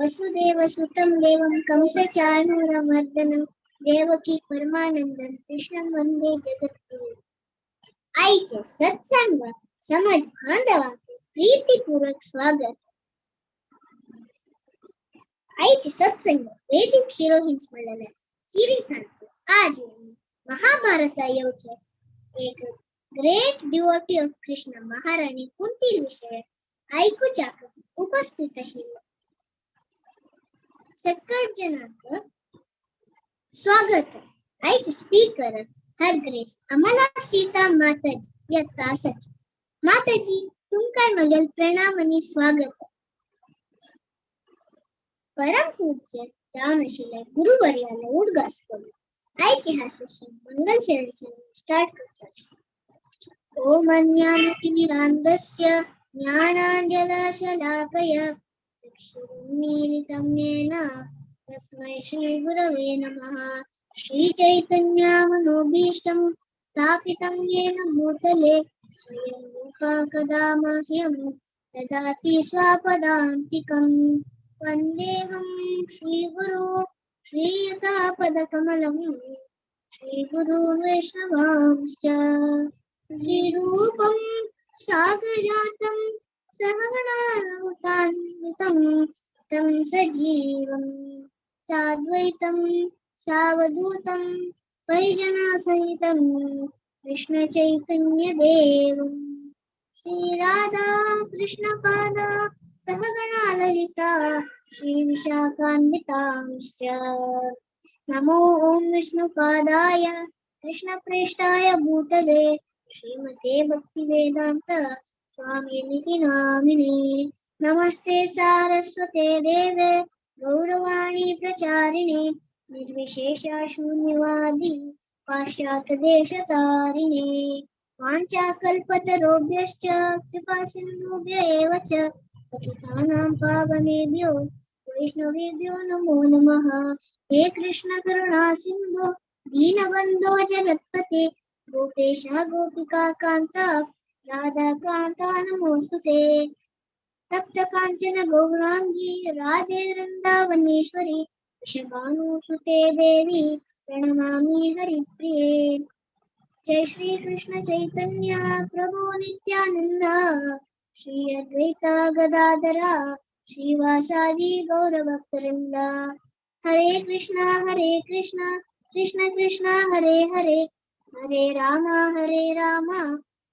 वसुदेव सुतं देवं कंसचाणूरमर्दनं देवकी परमानंदं कृष्णं वंदे जगद्गुरु। आयचे सत्संग समज बांधवांक प्रीतिपूर्वक स्वागत। आयचे सत्संग वैदिक हिरोइन्स म्हणलेले सिरीजांत आज महाभारत येवचे एक ग्रेट डिवोटी ऑफ कृष्ण महाराणी कुंती विषय आयकुच्याक उपस्थित आशिल्ले सक्कट जनांक स्वागत। आयचे स्पीकर हर ग्रेस अमला सीता माताजी या तासाची। माताजी तुमकां मगेल प्रणाम आनी स्वागत। परम पूज्य जावन आशिल्ले गुरुवर्याले उडगास करून आयचे हा सेशन मंगलचरण स्टार्ट करता। ओम अज्ञानतिमिरान्धस्य ज्ञानाञ्जनशलाकय चक्षुरुन्मीलितं येन तस्मै श्रीगुरवे नमः। श्रीचैतन्यमनोभीष्टं स्थापितं येन भूतले स्वयं रूपा कदा मह्यं ददाति स्वपदान्तिकं। वन्देऽहं श्रीगुरु श्रीयुतापदकमलं श्रीगुरून् वैष्णवांश्च। श्रीरूपं साग्रजातं सहगणान्वितं तं सजीवं साद्वैतं सावधूतं परिजनसहितं कृष्णचैतन्यदेवं। श्रीराधा कृष्णपादा सहगणा ललिता श्रीविशाखान्वितांश्च। नमो ॐ विष्णुपादाय कृष्णप्रेष्ठाय भूतले श्रीमते भक्तिवेदान्त स्वामिनिति नामिने। नमस्ते सारस्वते देवे गौरवाणी प्रचारिणे निर्विशेष शून्यवादी पाश्चात्यदेशतारिणे। वाञ्छाकल्पतरुभ्यश्च कृपासिन्धुभ्य एव च पतितानां पावनेभ्यो वैष्णवेभ्यो नमो नमः। हे कृष्ण करुणा सिन्धु दीनबन्धो जगत्पते गोपेश गोपिका कान्ता राधा कान्ता नमोस्तुते। तप्त कांचन गौरांगी राधे वृंदावनेश्वरी वृषभानुसुते देवी प्रणमामि हरिप्रिये। जय श्री कृष्ण चैतन्य प्रभु नित्यानंद श्री अद्वैत गदाधर श्रीवासादि गौरभक्तवृंद। हरे कृष्णा कृष्ण कृष्ण हरे हरे, हरे राम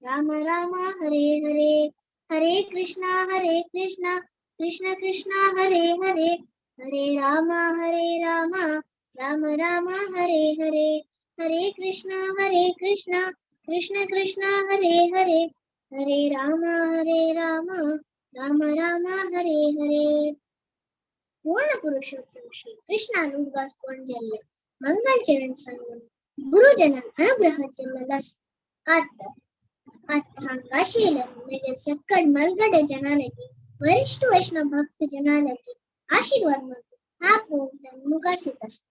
राम राम हरे हरे। हरे कृष्णा कृष्ण कृष्ण हरे हरे, हरे राम राम राम हरे हरे। हरे कृष्णा कृष्ण कृष्ण हरे हरे, हरे राम राम राम हरे हरे। पूर्ण पुरुषोत्तम श्री कृष्ण उडगास कोंजल्ले मंगलचरण सांगून गुरुजनान अनुग्रह ಚೆಲ್ಲಲ ಆತ ಆತ ಹಂಗಾಶೀಲರು मेगे सक्कड मलगडे जनालगी वरिष्ठ वैष्णव भक्त जनालगी आशीर्वाद मागून हा प्रोग्राम मुखासीत आसा।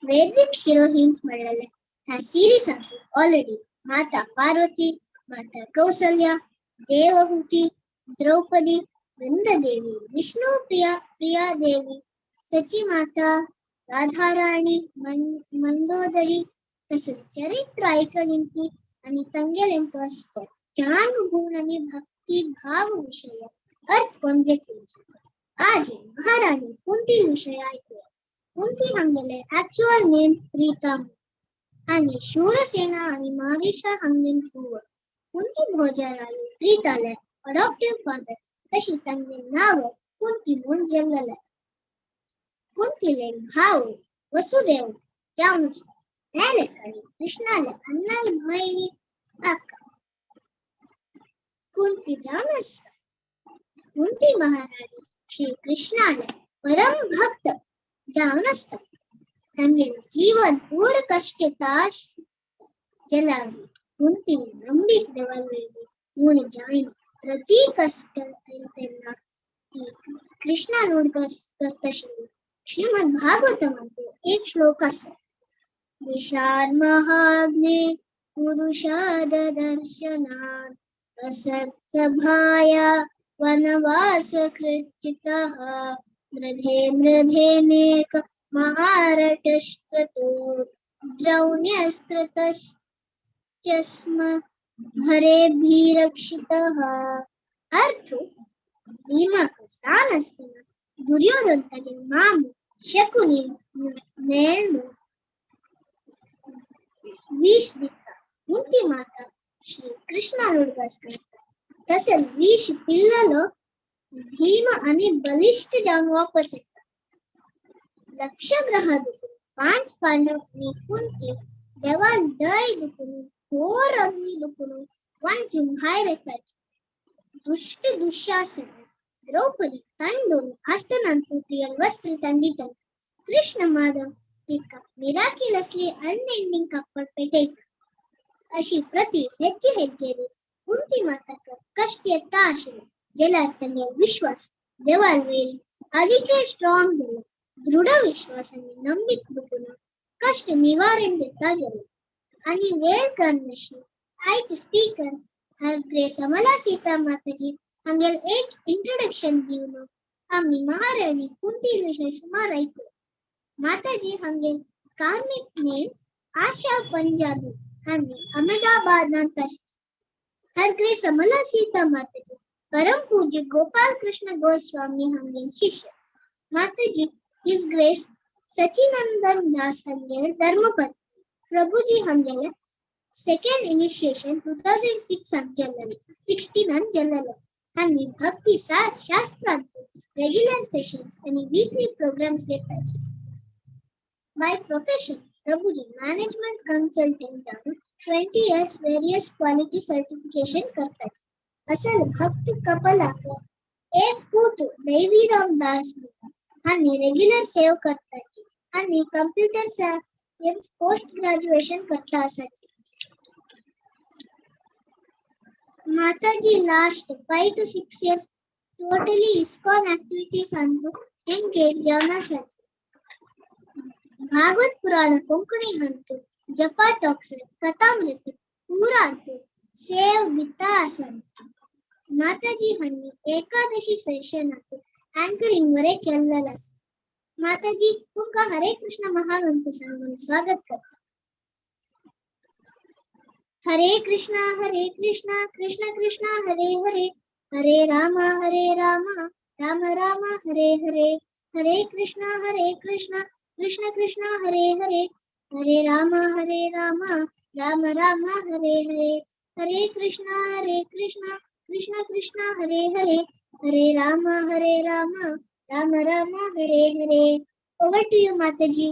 वैदिक हिरोइन्स म्हणलेले ह्या सिरीजांतू ऑलरेडी माता पार्वती, माता कौसल्या, देवहूती, द्रौपदी, वृंददेवी, विष्णु प्रिया प्रिया देवी, सची माता, राधाराणी, मंडोदरी तसेच चरित्र ऐकलिंती आणि तंगेलेंतो असतो चांग गुण आणि भक्ती भाव विषय अर्थ कोण घेतली। आज महाराणी कुंती विषय ऐकूया। कुंती हांगेले ऍक्च्युअल नेम प्रीतम आणि शूरसेना आणि मारीशा हांगेल धुव। कुंती भोजराय प्रीताले अडॉप्टिव्ह फादर तशी तांगे नाव कुंती म्हूण जल्लले। कुंतीले भाव वसुदेव जावन आसता त्या लेखानी कृष्णाले अन्नाल भयणी अक्का कुंती जावन आसता। कुंती महाराणी श्री कृष्णाले परम भक्त जावन आसता। तांगेले जीवन पूर कश्ट ताश जलागी कुंती ನಂಬಿಕೆ देवालयी म्हूण जायना। प्रति कश्ट आयले तेन्ना ती कृष्णा उडगास करता आशिल्ली। श्रीमद भागवतमांतु एक श्लोक आसा, विशाल महाग्ने पुरुषाद दर्शनात् असत्सभाया वनवासकृच्युतः मृधे मृधेनेक महारटस्त्रतो द्रौण्यस्त्रतश्च स्म हरेभिरक्षितः. अर्थ, भीमाक सान आसतना दुर्योधन तागे मामू शकुनी मेळ्ळो विष दिता. कुंती माता श्री कृष्णान उडगास करता. तशेंच विष पिल्लेलो भीम आनी बलिश्ट जावन वापस येता. लक्षगृह दुखून पांच पांडव आनी कुंती देवाल दय दुखून घोर अग्नी दुखून वनचून भायर येतात. दुष्ट दुःशासन द्रौपदी तांडून आसतनांतू तिगेल वस्त्र तांडितात. कृष्ण माधव तिका मिराक्युलसली अनएंडिंग कापड पेटयता. अशी प्रति हेज्जे हेज्जेरी कुंती माताक कश्ट येता आशिल्ले, जाल्यार तांगे विश्वास देवाल वयर आनीकय स्ट्रॉंग जालो. दृढ विश्वास आनी नंबिक दुखून कश्ट निवारण दिता गेलो. आनी वेळ करनशी आयचे स्पीकर हर ग्रेस अमला सीता माताजी हांगेल एक इंट्रोडक्शन दिवन आमी महाराणी कुंती विशय सुमार ऐकलो. माताजी हांगेल कार्मिक नेम आशा पंजाबी आनी अहमदाबादांत आसची. हर ग्रेस अमला सीता माताजी परम पूज्य गोपाल कृष्ण गोस्वामी हांगेल शिष्य. माताजी his grace Sachinandan Das हांगेल धर्मपत्नी. प्रभुजी हांगेले सेकंड इनिशिएशन 2006 आन जाल्लेले, 16 आन जाल्लेले. आनी भक्ती शास्त्रांत रेग्युलर सेशन्स आनी weekly programmes घेताची. By profession Prabhuji management consultant जावन 20 इयर्स वेरियस क्वालिटी सर्टिफिकेशन करताची. असल भक्त कपलाक एक पूत दैवीराम दास आनी रेग्युलर सेव करताची आनी कंप्युटर सायन्स पोस्ट ग्रॅज्युएशन करता आसाची. माताजी last 5 to 6 years totally ISKCON activities Antu engage जावन आसाची. भागवत पुराण कोंकणी हंतु जपा टॉक्स कथामृत पूरा अंतु सेव दिता आसन. माताजी हन्नी एकादशी सेशनांत अँकरिंग वरे केल्लेल आसा. माताजी तुमकां हरे कृष्ण महामंत्र सांगून स्वागत करता. हरे कृष्णा हरे कृष्णा कृष्ण कृष्ण हरे हरे, हरे राम हरे राम राम राम हरे हरे, हरे कृष्णा हरे कृष्णा कृष्ण कृष्ण हरे हरे, हरे राम हरे राम राम राम हरे हरे, हरे कृष्णा हरे कृष्णा कृष्ण कृष्ण हरे हरे, हरे राम हरे Ram Ram Ram Hare Hare. Over to you Mataji.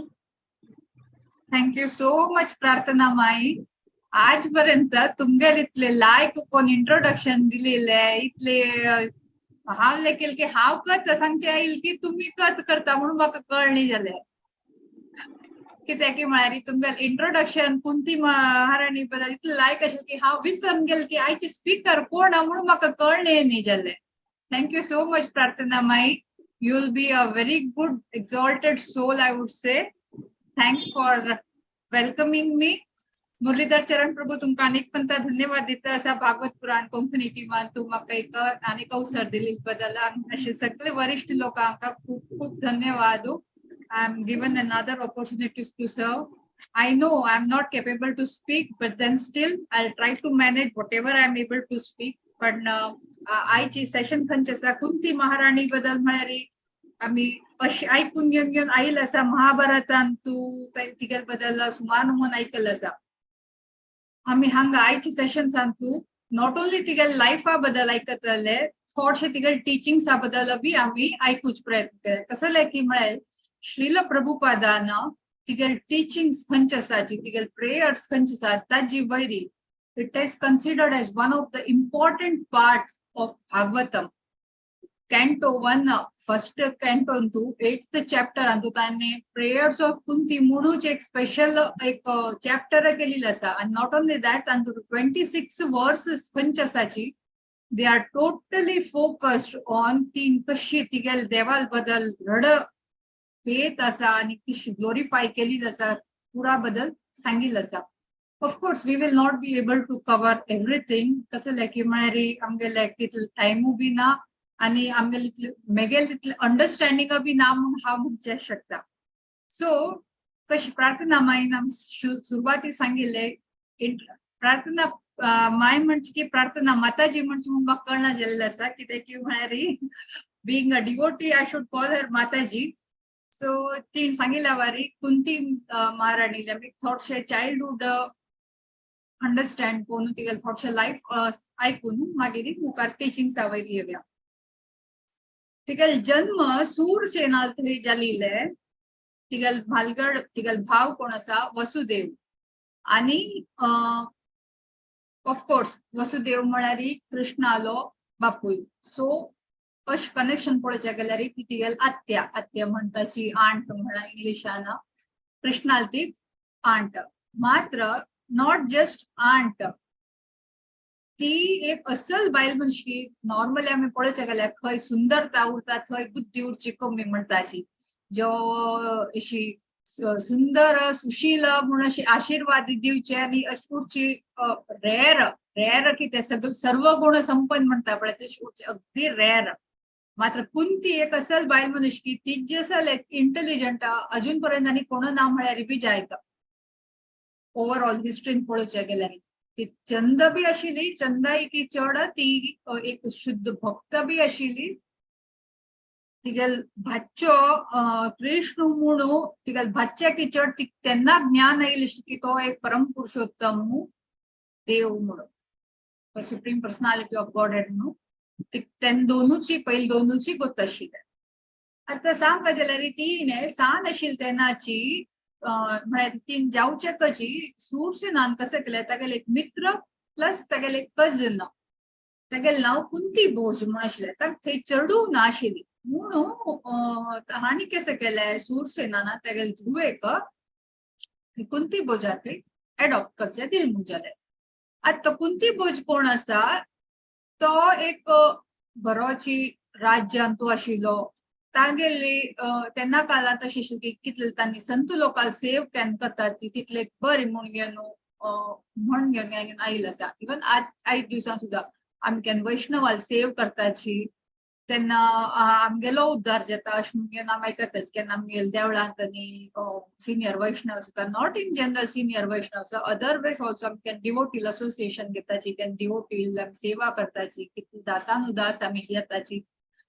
Thank you so much Prarthana Mai. आजपर्यंत तुमगेल इतले लायक कोण इंट्रोडक्शन दिलेले इतले हांव लेकेल की हांव कत सांगचे आयल की तुमी कत करता म्हणून म्हाका कळणी जालें. कित्याक की म्हळ्यार तुमगेल इंट्रोडक्शन कुंती महाराणी बद्दल इतले लायक आशिल्लें की हांव विसरून गेल की आयचे स्पीकर कोण म्हणून म्हाका कळ्ळें न्ही जालें. Thank you so much Prarthana Mai. You will be a very good exalted soul, I would say. Thanks for welcoming me. Muralidhar Charan Prabhu तुमकां अनेक पंता धन्यवाद दिता असा भागवत पुराण कोंकणी टिमान तूं म्हाका एक आनीक अवसर दिली बद्दल. अशे सगळे वरिष्ठ लोकांक खूब खूब धन्यवाद. I am given another opportunity to serve. I know I am not capable to speak, but then still I try to manage whatever I am able to speak. पण आयची सेशन खंयचे आसा कुंती महाराणी बद्दल म्हळ्यार आमी अशी आयकून घेवन घेवन आयल आसा. महाभारतान तूं तिगेल बद्दल सुमार म्हणून आयकल आसा. आमी हांगा आयची सेशन्सान तूं not only तिगेल लायफा बद्दल आयकतले, थोडशे तिगेल टिचिंग्सा बद्दल बी आमी आयकूच प्रयत्न केले. कसले की म्हळ्यार श्रील प्रभुपादान तिगेल टिचिंग्स खंयचे आसा, तिगेल प्रेयर्स खंयचे आसा ताजी वयरी it is considered as one of the important parts of Bhagavatam. Canto 1, first canto Antu 8th chapter Antu तांणी प्रेयर्स ऑफ कुंती म्हणूच एक स्पेशल एक चॅप्टर केलेलं आसा. आणि not only that, तांतू 26 वर्सेस खंयचे आसाची they are totally focused on ती कशी तिगेल देवाल बद्दल रड फेत आसा आणि कशी ग्लोरिफाय केली आसा पुरा बद्दल सांगिल्लें आसा. Of course, we will not be able to cover everything. कसं की म्हळ्यार आमगेले तितलो टायमूय बी ना. आणि आमगेले इतले मेगेले तितले अंडरस्टँडिंग बी ना म्हूण हांव म्हणचे शकता. सो कशी प्रार्थना माईन आम सुरवाती सांगिल्ले, प्रार्थना माय म्हणजे की प्रार्थना माताजी म्हणजे म्हूण म्हाका कळना जाल्लें आसा, कित्याक की म्हळ्यार being a devotee I should call her Mataji. So तिणें सांगिल्ल्या वारी कुंती महाराणीले आमी थोडशे चायल्डहूड अंडरस्टँड करून, तिगेले थोडशे लायफ आयकून मागीर मुखार टिचिंग्सा वयर येवया. तिगेले जन्म सूरसेनाल थंय जालिले. तिगेल भालगड, तिगेल भाव कोण आसा? वसुदेव. आणि ऑफकोर्स वसुदेव म्हळ्यार कृष्णालो बापूय. सो अशें कनेक्शन पळोवच्या गेल्यार ती तिगेल आत्या, आत्या म्हणटाची आंट म्हणा इंग्लिशान, कृष्णाल ती आंट. मात्र not just aunt, ती एक असल बायल मनशी. नॉर्मली आमी पळोवच्या गेल्यार खंय सुंदरता उरता थंय बुद्धी उरची कमी म्हणटाची. जो अशी सुंदर सुशील म्हूण अशी आशिर्वाद दिवचे आनी अशी उरची रेर रेर कितें सगळे सर्व गुण संपन्न म्हणटा पळय तशी उरची अगदी रेर. मात्र कुंती एक असल बायल मनीस की ती जी असल एक इंटेलिजंट अजून पर्यंत आनी कोण ना म्हळ्यार बी जायत. ओवरऑल हिस्ट्रीन पळोवच्या गेल्यार ती चंद बी आशिल्ली, चंदाई की चड ती एक शुद्ध भक्त बी आशिल्ली. तिगेल भाच्चो कृष्ण म्हणू तिगेल भाच्च्या की चड ती तेन्ना ज्ञान आयिल्लें की तो एक परम पुरुषोत्तम देव म्हणून, सुप्रीम पर्सनालिटी ऑफ गॉड म्हणून. तेन्ना दोनूची पयली दोनूची गोत आशिल्लें. आतां सांगता जाल्यार तिणें सान आशिल्ली तेन्नाची, म्हळ्यार तीण जावचे कशी सूरसेनान कशें केलें, तागेले एक मित्र प्लस तागेले एक कझन, तागेलें नांव कुंती भोज म्हूण आशिल्लें, ताका थंय चेडूं ना आशिल्ली म्हणून हांणी केसें केलें, सूरसेनान तागेले धुवेक कुंती भोजा थंय एडॉप्ट करचें दिल म्हूण जालें. आतां कुंती भोज कोण आसा? तो एक बरोची राज्यांत तो आशिल्लो. तागेली तेन्ना काळांत अशें आशिल्लें की कितले तांणी संत लोकांक सेव केन्ना करतात ती तितले बरी म्हूण घेवन म्हण घेवन आयिल्लो आसा. इवन आज आयज दिवसां सुद्दां आमी केन्ना वैष्णवाल सेव करताची तेन्ना आमगेलो उद्धार जाता अशें म्हूण घेवन आमी आयकताची. केन्ना आमगेले देवळांत आनी सिनियर वैष्णव सुद्दां, not in general senior Vaishnav, otherwise also आमी केन्ना डिवोटील असोसिएशन घेताची, केन्ना डिवोटील आमी सेवा करताची, कितले दासानुदास आमी जाताची,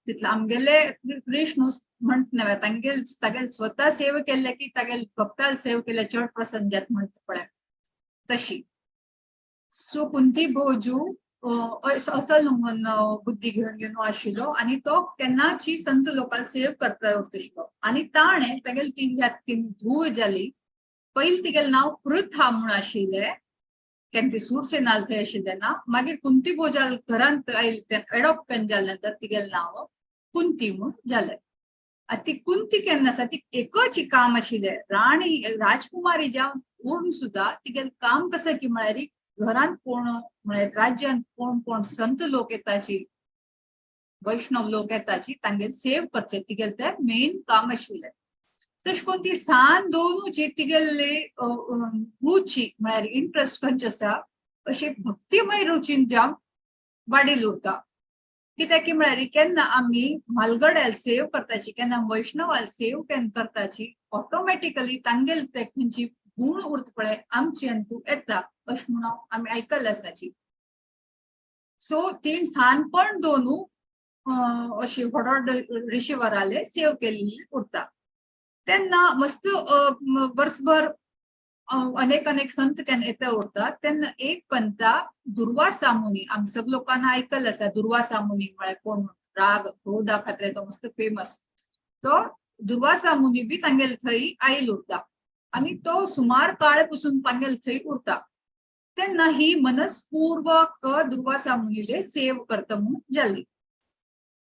तितले आमगेले कृष्ण म्हणट न्हय, तांगेल तागेल स्वता सेवा केल्ले की तागेल भक्ताल सेवा केल्ले चड प्रसन्न जात म्हणटा पळय तशी. सो कुंती भोजू असल म्हूण बुद्धी घेवन घेवन आशिल्लो आनी तो केन्नाची संत लोकांक सेव करता उरताशिल्लो. आनी ताणें तागेले तीन तीन धूव जाली. पयलीं तिगेलें नांव पृथा म्हूण आशिल्लें केन्ना ती सूरसेनाल थंय आशिल्लें तेन्ना. मागीर कुंती भोजाल घरांत आयली, एडॉप्ट केन्ना जालें नंतर तिगेलें नांव कुंती म्हूण जालें. आतां ती कुंती केन्ना आसा ती एकच काम आशिल्लें, राणी राजकुमारी जावन उरून सुद्दां तिगेलें काम कशें की म्हळ्यार घरांत कोण म्हळ्यार राज्यांत कोण कोण संत लोक येताची, वैष्णव लोक येताची, तांगेर सेव करचे तिगेलें तें मेन काम आशिल्लें. तशें करून ती सान दोनूची तिगेली रुची म्हळ्यार इंट्रस्ट खंयचे आसा अशी एक भक्तिमय रुचीन जावन वाडील उरता. कित्याक की म्हळ्यार केन्ना आमी म्हालगड्याल सेव करताची, केन्ना वैष्णवाल सेव केन्ना करताची, ऑटोमॅटिकली तांगेल ते खंयची गुण उरता पळय आमचे अंतू येता अशें म्हणून आमी आयकल्लें आसाची. सो तीन सानपण दोनू अशी व्हड व्हड ऋषीवराले सेव केल्ली उरता. तेन्ना मस्त वर्सभर अनेक अनेक संत केन्ना येता उरता. तेन्ना एक पंता दुर्वासा मुनी, आमी सगळे लोकांना आयकल्लें आसा दुर्वासा मुनी म्हळ्यार कोण, राग क्रोधा खातीर तो मस्त फेमस. तो दुर्वासा मुनी बी तांगेले थंय आयल उरता आनी तो सुमार काळ पसून तांगेले थंय उरता. तेन्ना ही मनस्पूर्वक दुर्वासा मुनीले सेव करता म्हूण जाली.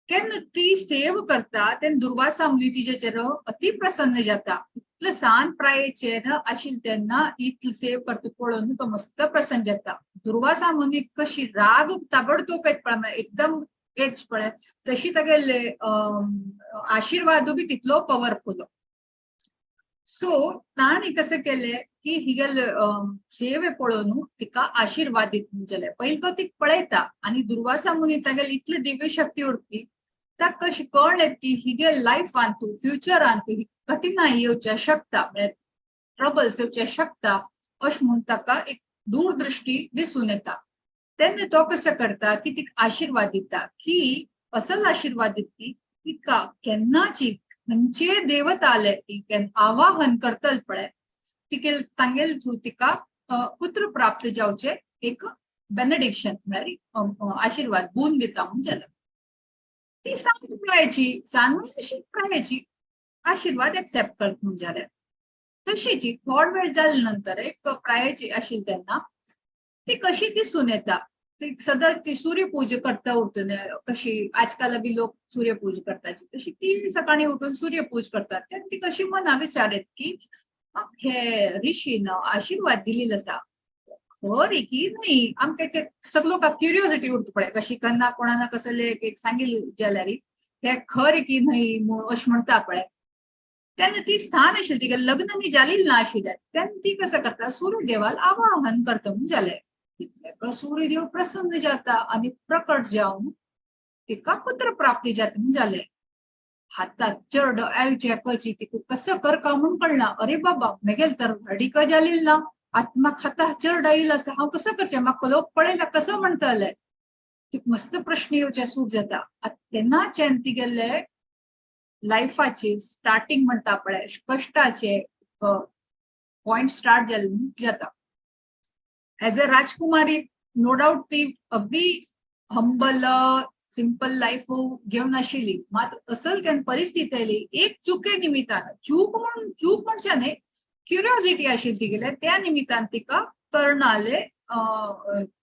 केन्ना ती सेव करता तेन्ना दुर्वासा मुनी तिजेचेर अति प्रसन्न जाता. इतले सान प्रायेचेर आशिल्ले तेन्ना इतले सेव करता पळोवन तो मस्त प्रसन्न जाता. दुर्वासा मुनी कशी राग ताबडतोब येत पळय, एकदम येच पळय, तशी तागेले आशिर्वादू बी तितलो पवरफुल. सो ताणें कशें केलें की हिगेले सेवे पळोवन तिका आशिर्वाद दित जाले. पयलीं तो तिका पळयता आनी दुर्वासा मुनी तागेली इतली दिव्य शक्ती उरती. ताका कशें कळ्ळें की हिगे लायफान तूं फ्युचरान तूं ही कठीणाय येवच्या शकता, म्हळ्यार ट्रबल्स येवचे शकता अशें म्हूण ताका एक दूरदृष्टी दिसून येता. तेन्ना तो कसो करता की तिका आशिर्वाद दिता की असल आशिर्वाद दिता की तिका केन्नाची खंयचे देवता आले ती आवाहन करतल पळय तिके तांगेल थ्रू तिका पुत्र प्राप्त जावचे एक बेनेडिक्शन म्हळ्यार आशिर्वाद बून दिता म्हूण जालें. ती सांग प्रायची सान अशी प्रायची आशिर्वाद एक्सेप्ट करत म्हूण जालें. तशीची थोड वेळ जाले नंतर एक प्रायची आशिल्ली तेन्ना ती कशी दिसून येता, ती सदांच ती सूर्यपूजा करता उरतून कशी आजकाल बी लोक सूर्यपूजा करताची तशी ती सकाळी उठून सूर्यपूजा करतात. तेन्ना ती कशी मना विचारत की हे ऋषीन आशिर्वाद दिलेलो आसा खरी की न्ही. आमकां सगळो लोकांक क्युरियोसिटी उरता पळय कशी केन्ना कोणाना कसले एक सांगिल्लें जाल्यार हे खरें की न्हय म्हूण अशें म्हणटा पळय. तेन्ना ती सान आशिल्ली तिका लग्न बी जालेलें ना आशिल्लें. तेन्ना ती कसो करता सूर्यदेवाक आवाहन करता म्हूण जालें. तितले सूर्यदेव प्रसन्न जाता आनी प्रकट जावन तिका पुत्र प्राप्ती जाता म्हूण जालें. हातात चेडो आयचे कची तिका कसो करका म्हूण कळना. अरे बाबा मेगेल तर व्हडीक जालेली ना, आतां म्हाका हाता चेडो आयिल्लो आसा, हांव कसो करचें, म्हाका लोक पळयला कसो म्हणटले. तिका मस्त प्रश्न येवचे सूट जाता. आतां तेन्नाच्यान तिगेले लायफाची स्टार्टींग म्हणटा पळय कश्टाचे पॉयंट स्टार्ट जाले जाता. एज अ राजकुमारी नो डावट ती अगदी हंबल सिंपल लायफ घेवन आशिल्ली, मात असल केन्ना परिस्थिती आयली एक चुके निमितान, चूक म्हूण चूक म्हणचे न्ही, क्युरियोसिटी आशिल्ली तिगेले, त्या निमितान तिका कर्णाले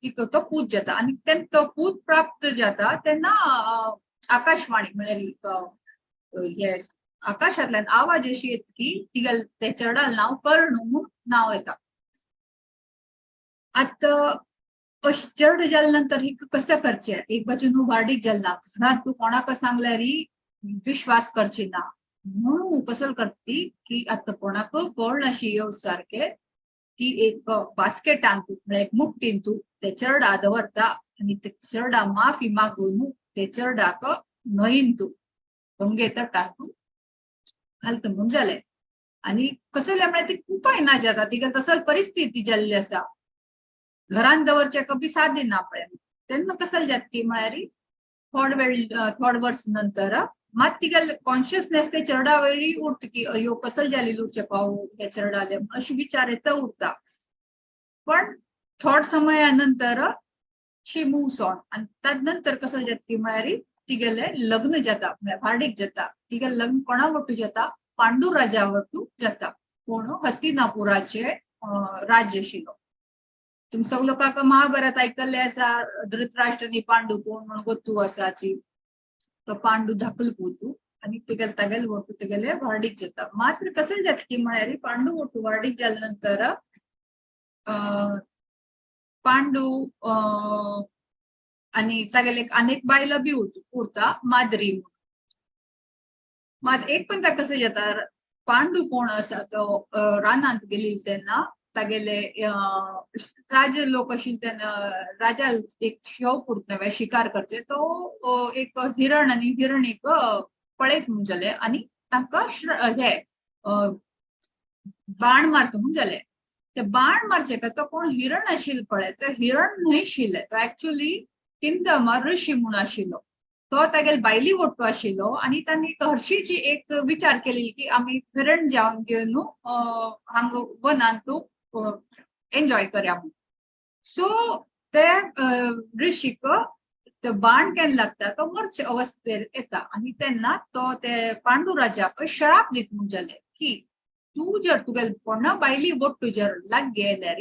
तिका तो पूत जाता आनी तेन्ना तो पूत प्राप्त जाता तेन्ना आकाशवाणी म्हळ्यार येस आकाशांतल्यान आवाज अशी येता की तिगेले त्या चेडाल नांव कर्ण म्हूण नांव येता. आतां अशें चेड जाले नंतर हिका कशें करचें, एक बाजून वार्डीक जालें ना, घरांत तूं कोणाक सांगल्यार विश्वास करची ना म्हणून कसल करती की आतां कोणाक कळनाशी येव सारकें ती एक बास्केटान म्हळ्यार एक मुट्टीन तूं ते चेरडा दवरता आनी ते चेरडा माफी मागून ते चेरडाक न्हंयन तूं गंगे तटान तूं घालता म्हूण जालें. आनी कसलें म्हळ्यार ती उपाय ना जाता तिका तसल परिस्थिती जाल्ली आसा, घरान दवरचें कबी साथ दिना पळय. तेन्ना कसलें जाता की म्हळ्यार थोड वेळ थोड वर्स नंतर मात तिगेले कॉन्शियसनेस ते चेरडा वयरी उरता की अयो कसल जाली उरचें पाव हे चेरडाले अशें विचार येता उरता. पण थोड समया नंतर शी मुव्स ऑन आनी ताजे नंतर कसलें जाता की म्हळ्यार तिगेले लग्न जाता, म्हळ्यार व्हार्डीक जाता. तिगेलें लग्न कोणा वटू जाता, पांडू राजा वटू जाता, कोण हस्तिनापुराचे राज्य आशिल्लो. तुम सगळे लोकांक महाभारत आयकल्ले आसा, धृतराष्ट्र आनी पांडू कोण म्हूण गोत्तू आसाची. तो पांडू धाकल पूत आनी तिगेले तागेले वटू तिगेले व्हार्डीक जाता. मात्र कशें जाता की म्हळ्यार पांडू वटू व्हार्डीक जाले नंतर पांडू आनी तागेले आनी एक बायला बी उरता माद्री म्हणून. मात एक पण ताका कशें जाता, पांडू कोण आसा तो रानांत गेली तेन्ना तागेले राजे लोक आशिल्ले तेन्ना राजा एक शौक उरता शिकार करचे, तो एक हिरण आनी हिरणीक पळयत म्हूण जालें आनी तांकां हे बाण मारता म्हूण जालें. ते बाण मारचे का तो कोण हिरण आशिल्लो पळय, ते हिरण न्हय आशिल्ले, तो एक्चुअली किंदमा ऋषी म्हूण आशिल्लो. तो तागेले बायली वट्टू आशिल्लो आनी तांणी हर्शीची एक विचार केली की आमी हिरण जावन घेवन हांगा वनांत एन्जॉय करया म्हूण. सो ते ऋषीक ते बाण केन्ना लागता तो मरचे अवस्थेर येता आनी तेन्ना तो ते पांडू राजाक श्राप दिता म्हूण जालें की तूं जर तुगेले कोणा बायली वट्टू जर लाग गेल्यार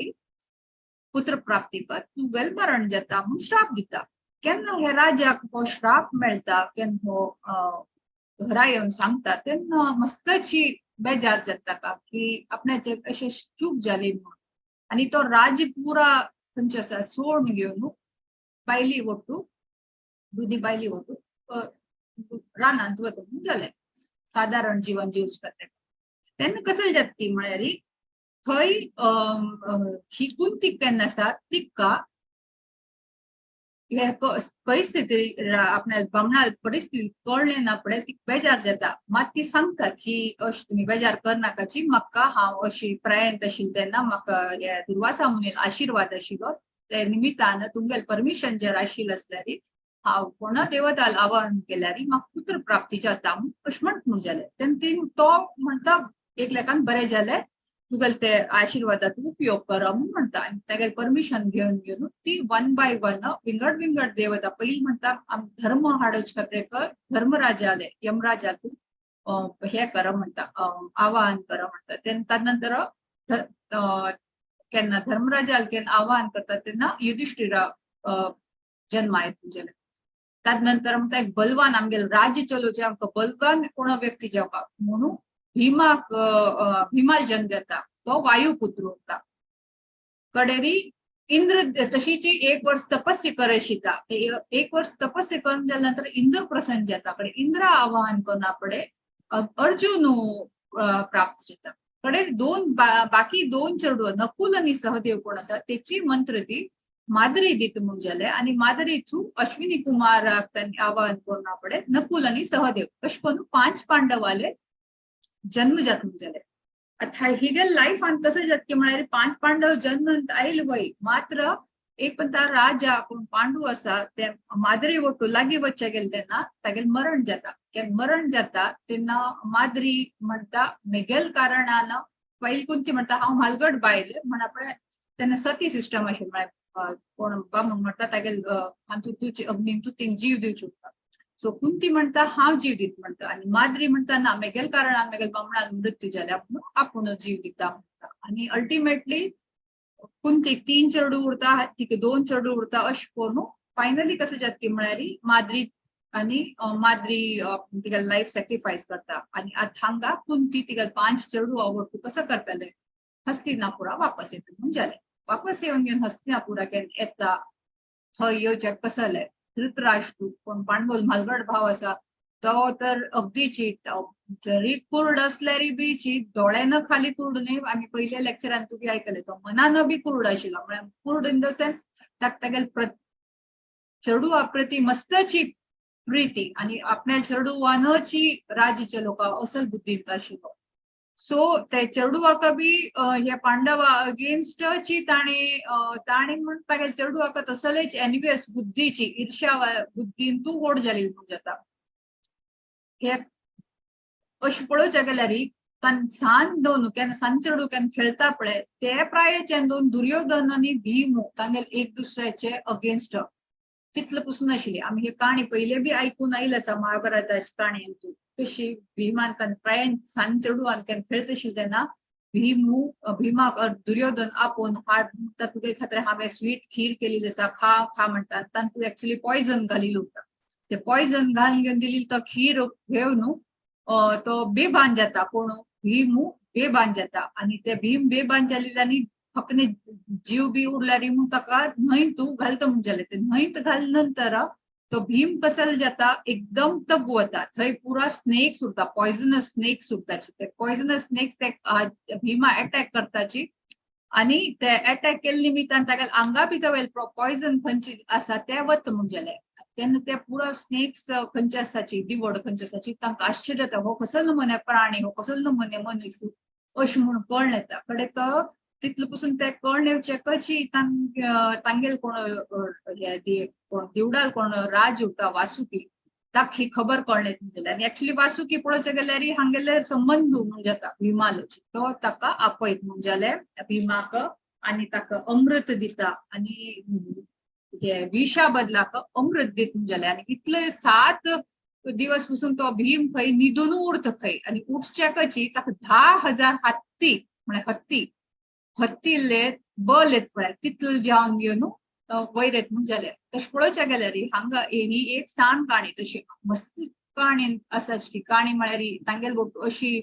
पुत्र प्राप्ती कर तुगेले मरण जाता म्हूण श्राप दिता. केन्ना हे राजाक हो श्राप मेळटा, केन्ना हो घरा येवन सांगता तेन्ना मस्तची बेजार जाता का की आपणाचेर अशें चूक जाली म्हूण. आनी तो राज्य पुरा खंयचे आसा सोडून घेवन बायली वट्टू दुदी बायली वट्टू रानांत वता म्हूण जालें, सादारण जीवन जिवचें खातीर. तेन्ना कसलें जाता की म्हळ्यार थंय ही कुंती केन्ना आसा तिका हे परिस्थिती आपल्या बामणा परिस्थिती कळ्ळें ना पळय, ती बेजार जाता. मात ती सांगता की अशें तुमी बेजार करनाकाची, म्हाका हांव अशी प्रायंत आशिल्लें तेन्ना म्हाका हे दुर्वासा मुनील आशिर्वाद आशिल्लो, ते निमित्तान तुमगेले परमिशन जर आशिल्लें आसल्यार हांव कोणा देवताल आवाहन केल्यार म्हाका पुत्र प्राप्ती जाता अशें म्हणट म्हूण जालें. तेन्ना ती तो म्हणटा एक लेखान बरें जालें, तुगेले ते आशिर्वादाचो उपयोग कर म्हूण म्हणटा. आनी तागेलें परमिशन घेवन घेवन ती वन बाय वन विंगड विंगड देवता पयलीं म्हणटा धर्म हाडोवचे खातीर धर्मराजाले यमराजा तूं हे कर म्हणटा, आवाहन कर म्हणटा. तेन्ना नंतर केन्ना धर्मराजाल केन्ना आवाहन करता तेन्ना युधिष्ठिरा जन्मा येता तुजेले. ताजे नंतर म्हणटा एक बलवान आमगेले राज्य चलोवचें आमकां बलवान कोण व्यक्ती जावपा म्हणून भीमाक भीमाल जन्म जाता, तो वायुपुत्र उरता. कडेरी इंद्र तशीची एक वर्ष तपस्या करशिता, एक वर्ष तपस्या करून जाल्या नंतर इंद्र प्रसन्न जाता. कडे इंद्र आवाहन करना पडे अर्जुन प्राप्त जाता. कडे दोन बाकी दोन चेडूं नकुल आनी सहदेव कोण आसा तेची मंत्र ती माद्री दित म्हूण जाले आनी माद्री थ्रू अश्विनी कुमाराक तांणी आवाहन करना पडे नकुल आनी सहदेव. अशें करून 5 पांडवाले जन्म जात म्हूण जाले. आतां हिगेल लायफान कसं जात की म्हळ्यार 5 पांडव जन्म आयल वय, मात्र एक पण राजा कोण पांडू आसा ते माद्री वट्टू लागीं वच्चे गेले तेन्ना तागेलें मरण जाता. केन्ना मरण जाता तेन्ना माद्री म्हणटा मेगेल कारणान पयलीं कुंती म्हणटा हांव म्हालगड बायल म्हण आपणें तेन्ना सती सिस्टम आशिल्लें, म्हळ्यार कोण बामण म्हणटा तागेल हातूंत तुजी अग्नीन तूं तिणें जीव दिवचो उरता. सो कुंती म्हणटा हांव जीव दित म्हणटा आनी माद्री म्हणटा ना मेगेल कारणान मेगेल बामणान मृत्यू जाल्या म्हणून आपूण जीव दिता म्हणटा. आनी अल्टिमेटली कुंतीक 3 चेडूं उरता, तिका 2 चेडूं उरता. अशें करून फायनली कसं जाता की म्हळ्यार माद्री आनी माद्री तिका लायफ सॅक्रिफायस करता आनी आतां हांगा कुंती तिका 5 चेडूं आवडटू कसं करतले हस्तिनापुरा वापस येता म्हूण जालें. वापस येवन घेवन हस्तिनापुरा केन्ना येता थंय येवच्याक कसलें धृतराष्ट्र कोण पांडवल म्हालगड भाव आसा तो तर अगदीची जरी कुर्ड असल्यारी बीची दोळ्यान खाली कुर्ड न्हय, आमी पयल्या लेक्चरान तुमी आयकलें, तो मनान बी कुर्ड आशिल्लो. म्हळ्यार कुर्ड इन the sense ताका तागेले चेडवा प्रती मस्तची प्रीती आनी आपल्या चेडवानची राज्याच्या लोकां असल बुद्धींत आशिल्लो. सो ते चेडवाक बी हे पांडवा अगेन्स्टची ताणें ताणें म्हण तागेले चेडवाक तसलेच एनवियस बुद्धीची ईर्ष्या बुद्धीन तूं व्हड जाली म्हूण जाता. हे अशें पळोवच्या गेल्यार सान दोन केन्ना सान चेडूं केन्ना खेळता पळय ते प्रायेच्यान दोन दुर्योधन आनी भीम तांगेले एक दुसऱ्याचे अगेन्स्ट तितले पसून आशिल्ली. आमी ही काणी पयले बी आयकून आयले आसा महाभारताची काणी तूं कशी भीमान प्रायन सान चेडूं केन्ना खेळत आशिल्ले तेन्ना भीमू भीमाक दुर्योधन आपोवन हाड म्हणटा तुगे खातीर हांवें स्वीट खीर केलेली आसा खा खा म्हणटा, तांतूं एक्चुअली पॉयझन घालिल्लें उरता. ते पॉयझन घालून घेवन दिली तो खीर घेवन तो बेभान जाता, कोण भीमू बेभान जाता आनी ते भीम बेभान जाल्ले आनी फक्त जीव बी उरल्यार म्हूण ताका न्हंयत घालता म्हूण जालें. ते न्हंयत घाल नंतर तो भीम कसल जाता एकदम तगू वता, थंय पुरा स्नेक्स उरता, पॉयझनस स्नेक्स उरताची. ते पॉयझनस स्नेक्स ते भीमा अटॅक करताची आनी ते अटॅक केल्ले निमित्तान तागेले आंगा भितर वयले पॉयझन खंयची आसा ते वता म्हूण जालें. तेन्ना ते पुरा स्नेक्स खंयचे आसाची दिवड खंयचे आसाची तांकां आश्चर्य जाता, हो कसलो नमुने प्राणी, हो कसलो नमुने मनुष्य अशें म्हूण कळ्ळें येता. कडे तो तितले पसून ते कळ्ळें येवचें कशी तांगेले कोण हे कोण दिवडाल कोण राज उरता वासुकी ताका ही खबर कळ्ळें जालें. आनी एक्चुअली वासुकी पळोवचें गेल्यार हांगेले संबंद म्हूण जाता भीमालोची, तो ताका आपयत म्हूण जालें भीमाक आनी ताका अमृत दिता आनी हे विशा बदलाक अमृत दित म्हूण जालें. आनी इतले 7 दिवस पसून तो भीम खंय न्हिदून उरता खंय आनी उठच्याकची ताका 10,000 हत्ती म्हळ्यार हत्ती हत्तीले बल येत पळय तितले जेवण घेवन वयर येत म्हूण जालें. तशें पळोवच्या गेल्यार हांगा ही एक सान काणी, तशी मस्त काणी आसाची. काणी म्हळ्यार तांगेले अशी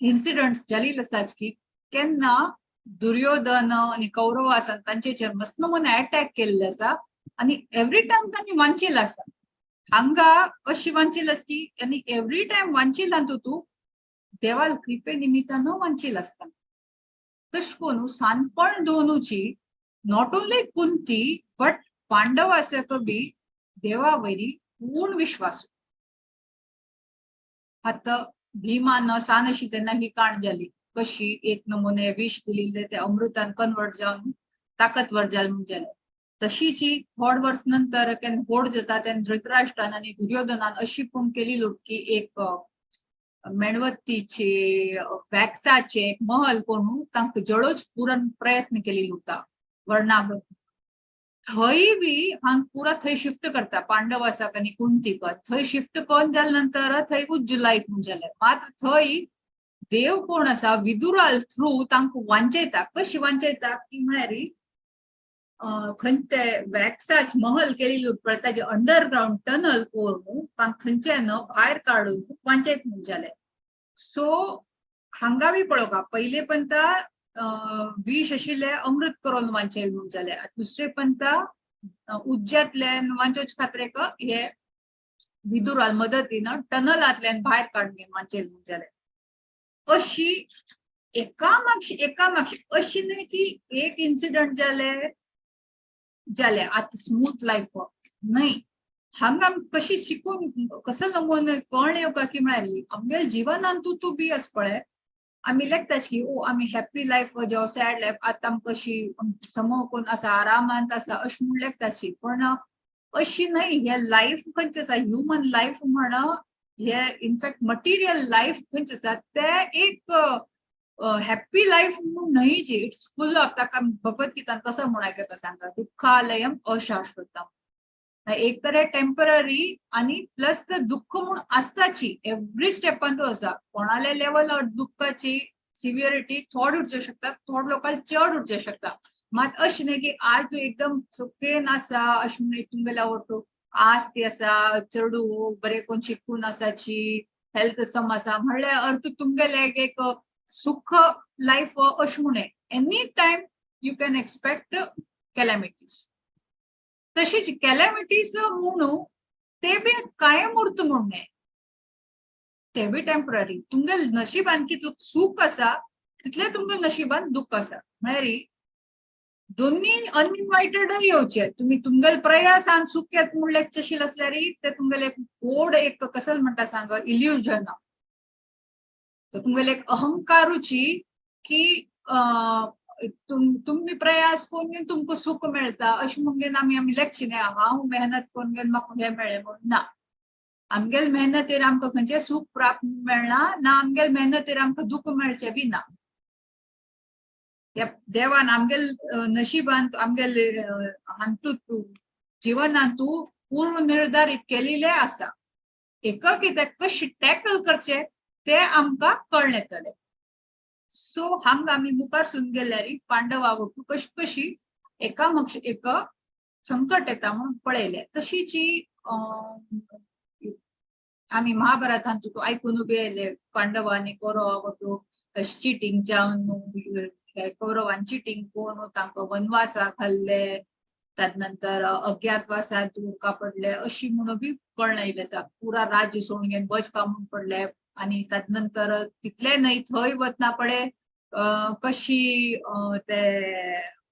इन्सिडंट्स जाल्ले आसाच की केन्ना दुर्योधन आनी कौरव आसा तांचेर मस्त नमुने अटॅक केल्ले आसा आनी एवरी टायम तांणी वांचील आसा. हांगा अशी वांचील आसा की आनी एवरी टायम वांचील तूं देवाल कृपे निमित्तान वांचील आसता. तशें करून सानपण दोनूची not only Kunti but पांडवासक बी देवा वयरी पूर्ण विश्वास. आतां भीमान सानशी तेन्ना ही काण जाली कशी एक नमुने विष दिलेले ते अमृतान कन्वर्ट जावन ताकतवर जाल म्हूण जालें. तशीच ही थोड वर्स नंतर केन्ना होड जाता तेन्ना धृतराष्ट्रान आनी दुर्योधनान अशी पूण केली की एक मेणबत्तीचे वॅक्साचे एक महल कोणू तांकां जळोवच पुरण प्रयत्न केलेलो उरता वर्णा. थंय बी हांग पुरा थंय शिफ्ट करता पांडव आसाक आनी कुंतीक. थंय शिफ्ट करून जाल्या नंतर थंय उज्जुलायक म्हूण जालें. मात थंय देव कोण आसा, विदुराल थ्रू तांकां वांचयता. कशी वांचयता की म्हळ्यार खंय ते वॅक्साच महल केलेली पळय, ताजे अंडरग्रावंड टनल करून तांकां थंयच्यान भायर काडून वांचयत म्हूण जालें. सो हांगा बी पळोवका, पयले पंता विष आशिल्ले अमृत करून वांचयल म्हूण जालें, दुसरे पंता उज्जातल्यान वांचोवचे खातीर हे विदुराल मदतीन टनलांतल्यान भायर काडून वांचयल म्हूण जालें. अशी एका मागशी एका मागशी, अशी न्हय की एक इन्सिडंट जाले जाले आतां स्मूथ लायफ न्हय. हांगा कशी शिकून कसो नमुनो कळ्ळें येवपा की म्हळ्यार आमगेल्या जिवनान तूं तूं बी अस पळय, आमी लेखताच की ओ आमी हॅप्पी लायफ जावं सॅड लायफ, आतां आमकां कशी समो कोण आसा, आरामांत आसा अशें म्हूण लेखताची. पण अशी न्हय. हे लायफ खंयचें आसा, ह्युमन लायफ म्हण हे इनफॅक्ट मटिरियल लायफ खंयचें आसा ते एक हॅप्पी लायफ म्हूण न्हयच. It's full of, ताका भगवत गीतान कसो म्हूण आयकता सांगा, दुःखालयम अशाश्वतम. एक तर हे टेम्पररी आणि प्लस दुःख म्हूण आसताची, एवरी स्टेपान तो आसा. कोणाले लेवल ऑफ दुःखाची सिवियरिटी थोड उरचें शकता, थोड लोकांक चड उरचें शकता. मात अशें न्हय की आज तूं एकदम सुखेन आसा अशें म्हूण तुमगेल्या वटू आज ती आसा, चेडूं बरें कोण शिकून आसाची, हेल्थ सम आसा म्हणल्यार अर्थ तुमगेले एक सुख लायफ अशें म्हूण. Any time you can expect calamities. तशीच कॅलॅमिटीज म्हणू ते बी कायम उरता म्हूण न्हय, ते बी टेम्पररी. तुमगेले नशिबान कितलो सुख आसा तितलें तुमगेले नशिबान दुःख आसा. म्हळ्यार दोन्ही अनइन्वायटेड येवचे. तुमी तुमगेले प्रयासान सुख येत म्हूण लेगचेशील आसल्यार ते तुमगेले गोड एक कसल म्हणटा सांग, इल्युजन. तुमगेले एक अहंकारुची की तुमी प्रयास करून तुमकां सुख मेळटा अशें म्हणून आमी आमी लेखचे न्हय, हांव मेहनत करून घेवन म्हाका हें मेळ्ळें म्हणून. ना, आमगेले मेहनतीर आमकां खंयचें सुख प्राप्त मेळना ना, आमगेले मेहनतीर आमकां दुःख मेळचें बी ना. देवान आमगेले नशिबान आमगेले हातूंत जिवनांत पूर्ण निर्धारित केलेलें आसा. एक कितें कशें टॅकल करचें ते आमकां कळ्ळें येतलें. सो हांगा आमी मुखार सून गेल्यार पांडवा वटू कशी कशी एका मक्ष एक संकट येता म्हणून पळयलें. तशीच आमी महाभारतांत तुका आयकून बी आयले, पांडवा आनी कौरवा वटू चिटींग जावन, कौरवान चिटींग करून तांकां वनवासाक घाल्ले, ताजे नंतर अज्ञातवासात उरका पडले अशी म्हणून बी कळ्ळें आयलें आसा. पुरा राज्य सोडून घेवन बचका म्हूण पडले आनी ताजे नंतर तितलें न्हय, थंय वतना पळे कशी ते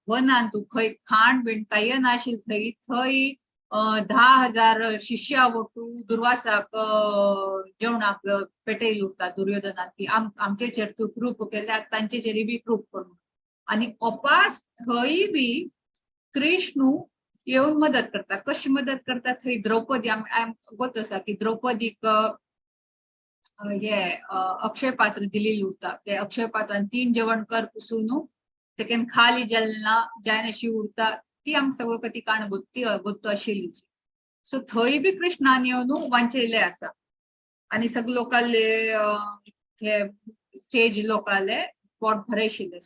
वनान तूं खंय खाण बीण कांय नाशिल्लें थंय, थंय 10,000 शिष्या वटू दुर्वासाक जेवणाक पेटयले उरता दुर्योधनान की आमचेचेर तूं कृप केल्या, तांचेचेर बी कृप करून. आनी अपास थंय बी कृष्णू येवन मदत करता. कशी मदत करता? थंय द्रौपदी आम गोत आसा की द्रौपदीक हे अक्षय पात्र दिलेली उरता. ते अक्षय पात्रान 3 जेवण कर पुसून तेकेन खाली जालना जायनाशी उरता. ती आमकां सगळं ती काण गोत्ती गोत्तो आशिल्लीच. सो थंय बी कृष्णान येवन वांचयले आसा आनी सगळे लोकांले हे सेज लोकांले पोट भरयशिल्ले.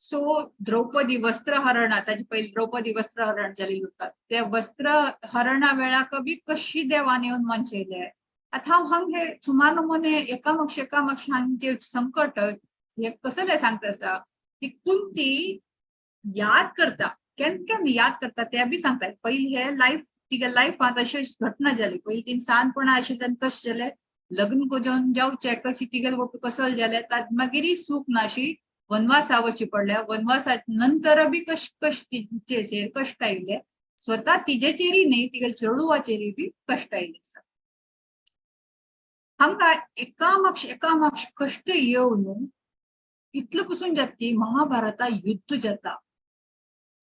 सो द्रौपदी वस्त्रहरण, ताजे पयलीं द्रौपदी वस्त्रहरण जालेली उरता. ते वस्त्रहरणा वेळाक बी कशी देवान येवन वांचयले. आतां हांव हांग हे सुमार नमुने एकामक्ष एकामक्ष हांचे संकट हे कसले सांगता आसा ती कुंती याद करता, केन्ना केन्ना याद करता ते बी सांगता. पयलीं हे लायफ तिगे लायफांत अश्यो घटना जाली. पयलीं तीन सानपणा आशिल्लें तेन्ना कशें जालें, लग्न करून जावचें कशी तिगेले वटू कसल जालें, ताजे मागीर सूख नाशी वनवासा वचचें पडलें. वनवासा नंतर बी कश कश तिचेर कश्ट आयले. स्वतः तिजेचेरी न्ही तिगेले चेडवाचेरी बी कश्ट आयले आसा. हांगा एकामाक्ष एकामाक्ष कश्ट येवन इतलो पसून जाता की महाभारता युद्ध जाता.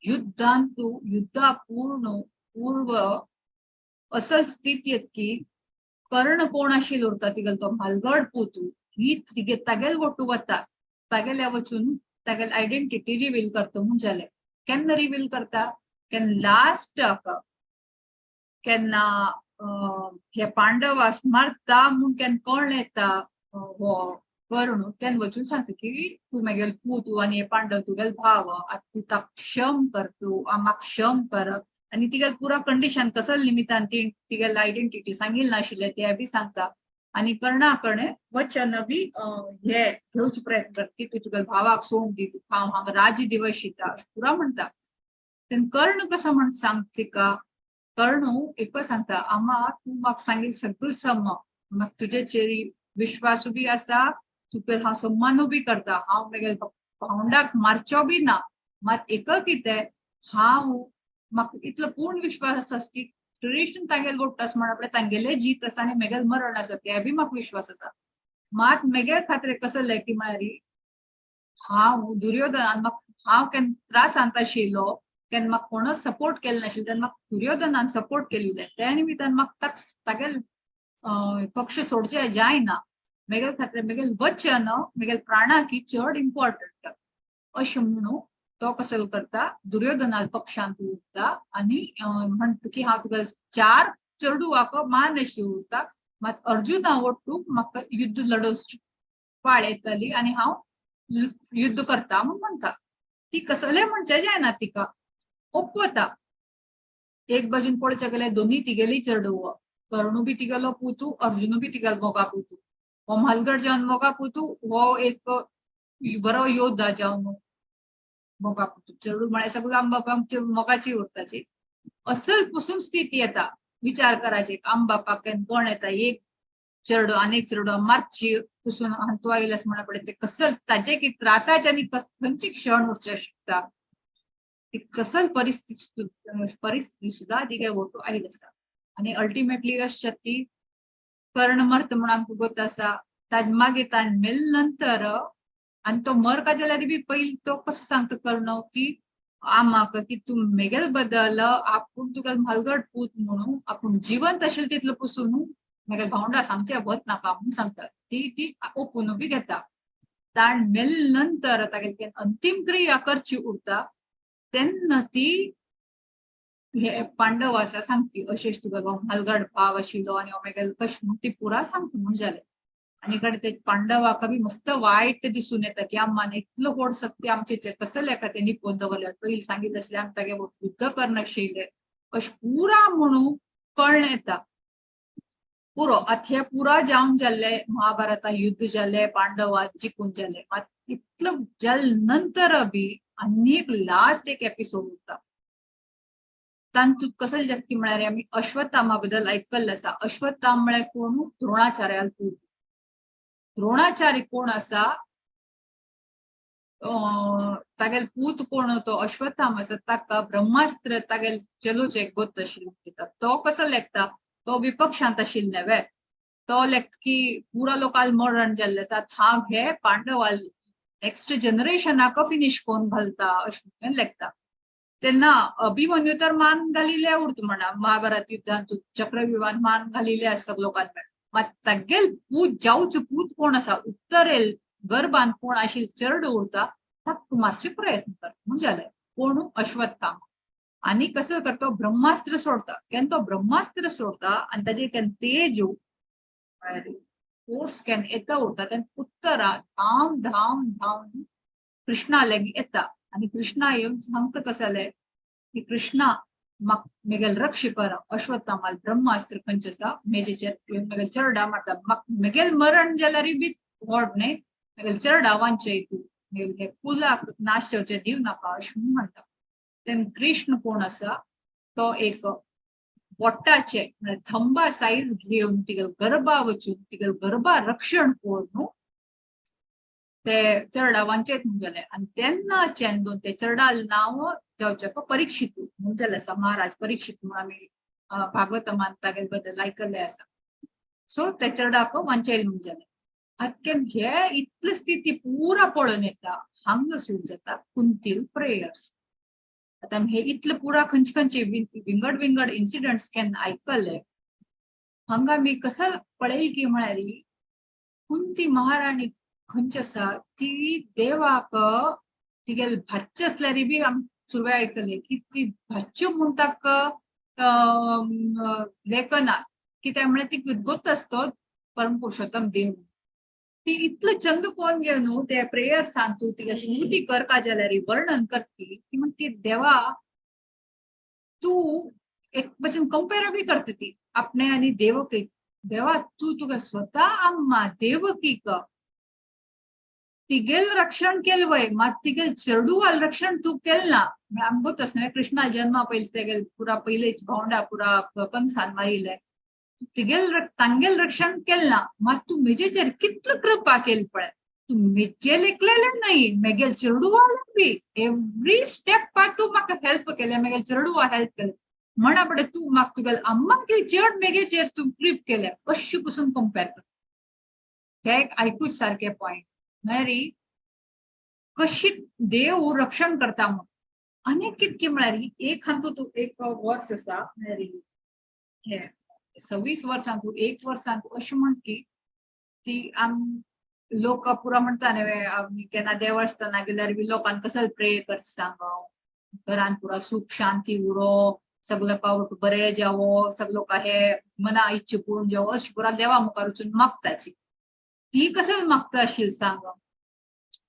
युद्धांतु युद्धा पूर्ण पूर्व असल स्थिती येत की कर्ण कोण आशिल्लो उरता तिगेलो तो म्हालगड पुतू ही तिगे तागेल वटू वता, तागेल्या वचून तागेल आयडेंटिटी रिवील करता म्हूण जालें. केन्ना रिवील करता? केन्ना लास्टाक केन्ना हे पांडवास मारता म्हूण केन्ना कर्ण येता हो कर्ण केन्ना वचून सांगता की तूं मेगेल पूत आनी हे पांडव तुगेल भाव, आतां तूं ताका क्षम कर, तूं आमाक क्षम कर. आनी तिगेल पुरा कंडिशन कसल निमितान ती तिगेल आयडेंटिटी सांगिल्लें नाशिल्लें तें बी सांगता. आनी कर्णा कडेन वचन बी हे घेवचो प्रयत्न करता की तूं तुगेल भावाक सोडून दी, तुका हांव हांगा राज्य दिवशिता अशें पुरा म्हणटा. तेन्ना कर्ण कसो म्हण सांगता तिका, कर्ण एकच सांगता आमा तूं म्हाका सांगिल्लें सगळें सम, म्हाका तुजेचेर विश्वास बी आसा, तुका हांव सम्मानूय बी करता, हांव मेगेल्या भावंडाक मारचो बी ना, मात एक कितें हांव म्हाका इतलो पूर्ण विश्वास आसा की कृष्ण तांगेल गोट आसा म्हणा पळय तांगेले जीत आसा आनी मेगेल मरण आसा ते बी म्हाका विश्वास आसा. मात मेगेल खातीर कसलें की म्हळ्यार हांव दुर्योधनान म्हाका हांव केन्ना त्रासांत आशिल्लो केन्ना म्हाका कोणच सपोर्ट केले नाशिल्लो तेन्ना म्हाका दुर्योधनान सपोर्ट केल्ले, त्या निमित्तान म्हाका तागेल पक्ष सोडचे जायना, मेगेल खातीर मेगेल वचन मेगेल प्राणाकी चड इम्पॉर्टंट अशें म्हणून तो कसो करता दुर्योधना पक्षांत उरता आनी म्हणटा की हांव तुका चार चेडवाक मान अशी उरता, मात अर्जुना वट्टू म्हाका युद्ध लडोवची पाळ येतली आनी हांव युद्ध करता म्हूण म्हणटा. ती कसलें म्हणचें जायना तिका ओपवता. एक बाजून पळोवच्या गेल्यार दोनी तिगेली चेडव, कर्णू बी तिगेलो पुतू, अर्जुनू बी तिगेलो मोगा पुतू. हो म्हालगड जावन मोगा पुतू, हो एक बरो योद्धा जावन मोगा पुतू. चेडू म्हळ्यार सगळो आमबापा मोगाची उरताची. असल पसून स्थिती येता विचार करायची आमबापाक केन्ना कोण येता एक चेडो आनी एक चेडो मारची पसून हातू आयलें म्हणा पळय ते कसल ताजे की त्रासाचे आनी खंयची क्षण उरचे शकता ती कसल परिस्थिती परिस्थिती सुद्दां तिगे वटू आयली आसा. आनी अल्टिमेटली अशें ती कर्ण मरता म्हूण आमकां गोत आसा. ताजे मागीर ताणें मेल नंतर आनी तो मर का जाल्यार बी पयलीं तो कसो सांगता कर्ण की आमाक की तूं मेगेल बदल आपूण तुका म्हालगड पूत म्हणून आपूण जिवंत आशिल्लो तितलो पसून मेगेल भावंडा सांगचें वत नाका म्हूण सांगता. ती ती ओपून बी घेता. ताण मेल नंतर तागेली अंतीम क्रिया करची उरता तेन्ना ती हे पांडव आसा सांगती अशेंच तुका म्हालगड भाव आशिल्लो आनी हो मेगेल कशें म्हूण ती पुरा सांगता म्हूण जालें. आनी कडेन ते पांडवाक बी मस्त वायट दिसून येता की अम्मान इतलो व्हड सत्य आमचेचेर कसलें एका ते निपोवन दवरलें, पयलीं सांगीत आसलें आमी तागे युद्ध करनाशिल्लें अशें पुरा म्हणून कळ्ळें येता. पुरो आतां हें पुरा जावन जाल्लें महाभारता युद्ध जालें, पांडवा जिखून जालें. मात इतलो जाले नंतर बी आनी एक लास्ट एक एपिसोड उरता तातूंत कसलें जाता की म्हळ्यार आमी अश्वत्थामा बद्दल आयकल्लें आसा. अश्वत्थाम म्हळ्यार कोण? द्रोणाचार्याल पूत. द्रोणाचार्य कोण आसा? तागेल पूत कोण तो अश्वत्थाम आसा. ताका ब्रह्मास्त्र तागेल चलोवचें एक गोत आशिल्लें. तो कसो लेखता? तो विपक्षांत आशिल्ले वे तो लेखता की पुरा लोकांक मरण जाल्लें आसा, हांव हे पांडवाल नेक्स्ट जनरेशनाक फिनीश कोन्न घालता अशें लेखता. तेन्ना अभिमन्यू तर मान घालिल्ले उरता म्हणा महाभारत युद्धांत चक्रव्यूहान मान घालिल्ले आसा लोकांक. मात तागेल पूत जावचो पूत कोण आसा उत्तरेल गर्भान कोण आशिल्लो चेडो उरता ताका मारचे प्रयत्न करता म्हूण जालें. कोण? अश्वत्थाम. आनी कसो करता? ब्रह्मास्त्र सोडता. केन्ना तो ब्रह्मास्त्र सोडता आनी ताजे केन्ना तेज फोर्स केन्ना येता उरता तेन्ना उत्तरा धांवन धांवन धांवन कृष्णा लागीं येता आनी कृष्णा येवन सांगता कसलें की कृष्णा म्हाका मेगेल रक्ष कर, अश्वत्थामाल ब्रह्मास्त्र खंयचें आसा मेजेचेर येवन मेगेल चेरडा मारता, म्हाका मेगेल मरण जाल्यार बी व्हड न्हय, मेगेल चेरडा वांचय तूं, मेगेल हे कुलाक नाश जावचें दिव नाका अशें म्हूण म्हणटा. तेन्ना कृष्ण कोण आसा तो एक बोटाचे म्हळ्यार थंबा सायज घेवन तिगेल गर्भा वचून तिगेल गर्भा रक्षण करून ते चेरडा वांचयत म्हूण जालें. आनी तेन्नाच्यान ते चेरडाल नांव जावच्याक परीक्षित म्हणून जालें आसा. महाराज परीक्षित म्हणून आमी भागवतमान तागेले बद्दल आयकल्लें आसा. सो ते चेरडाक वांचयल म्हणून जालें. आतां हे इतली स्थिती पुरा पळोवन येता, हांगा सुरू जाता कुंतील प्रेयर्स. आतां हे इतले पुरा खंयचे खंयचे विंगड विंगड इन्सिडंट्स केन्ना आयकले, हांगा आमी कसं पळयल की म्हळ्यार कुंती महाराणी खंयची आसा ती देवाक तिगेले भाच्चे आसल्यार बी आमी सुरवेक आयकले की ती भाच्च्यो म्हूण ताका लेखना, कित्याक म्हळ्यार ती गोत आसतो परमपुरुषोत्तम देव. ती इतले चंद कोण घेवन न्हू ते प्रेयर्सान तूं तिका स्तुती करका जाल्यार वर्णन करती की म्हण ती देवा तूं एक भशेन कंपेर बी करता ती आपणे आनी देवकीक. देवा तूं तुका स्वता अम्मा देवकीक तिगेल रक्षण केलें वय, मात तिगेल चेडवाल रक्षण तूं केलें ना. म्हळ्यार आमकां गोत आसा न्हय कृष्णा जन्मा पयलीं तेगेल पुरा पयलेच भावंडा पुरा कंसान मारिल्ले, तिगेल तांगेल रक्षण केलें ना, मात तूं म्हजेचेर कितलो कृपा केली पळय, तूं मेगेल एकलेलें न्हय मेगेल चेडवाल बी एवरी स्टेप तूं म्हाका हेल्प केलें, मेगेल चेडवा हेल्प केलें म्हणा पडे तूं म्हाका तुगेल अम्माक चड मेगेचेर तूं कृप केल्या, अशें पसून कंपेर कर. हे एक आयकूच सारकें पॉयंट म्हळ्यार कशी देव रक्षण करता म्हूण. आनी कितके म्हळ्यार एक हातूंत तूं एक वर्स आसा म्हळ्यार हे 26 वर्सां तूं एक वर्सान तूं अशें म्हणटी ती आम लोक पुरा म्हणटा न्ही आमी केन्ना देवस्थाना गेल्यार बी लोकांक कसो प्रे करता सांग, घरान पुरा सुख शांती उरो, सगळे पावट बरे जावो, सगलो हे मना इच्छा पूर्ण जावो, अशें पुरा देवा मुखार वचून मागताची. ती कसं मागता आशिल्ली सांग,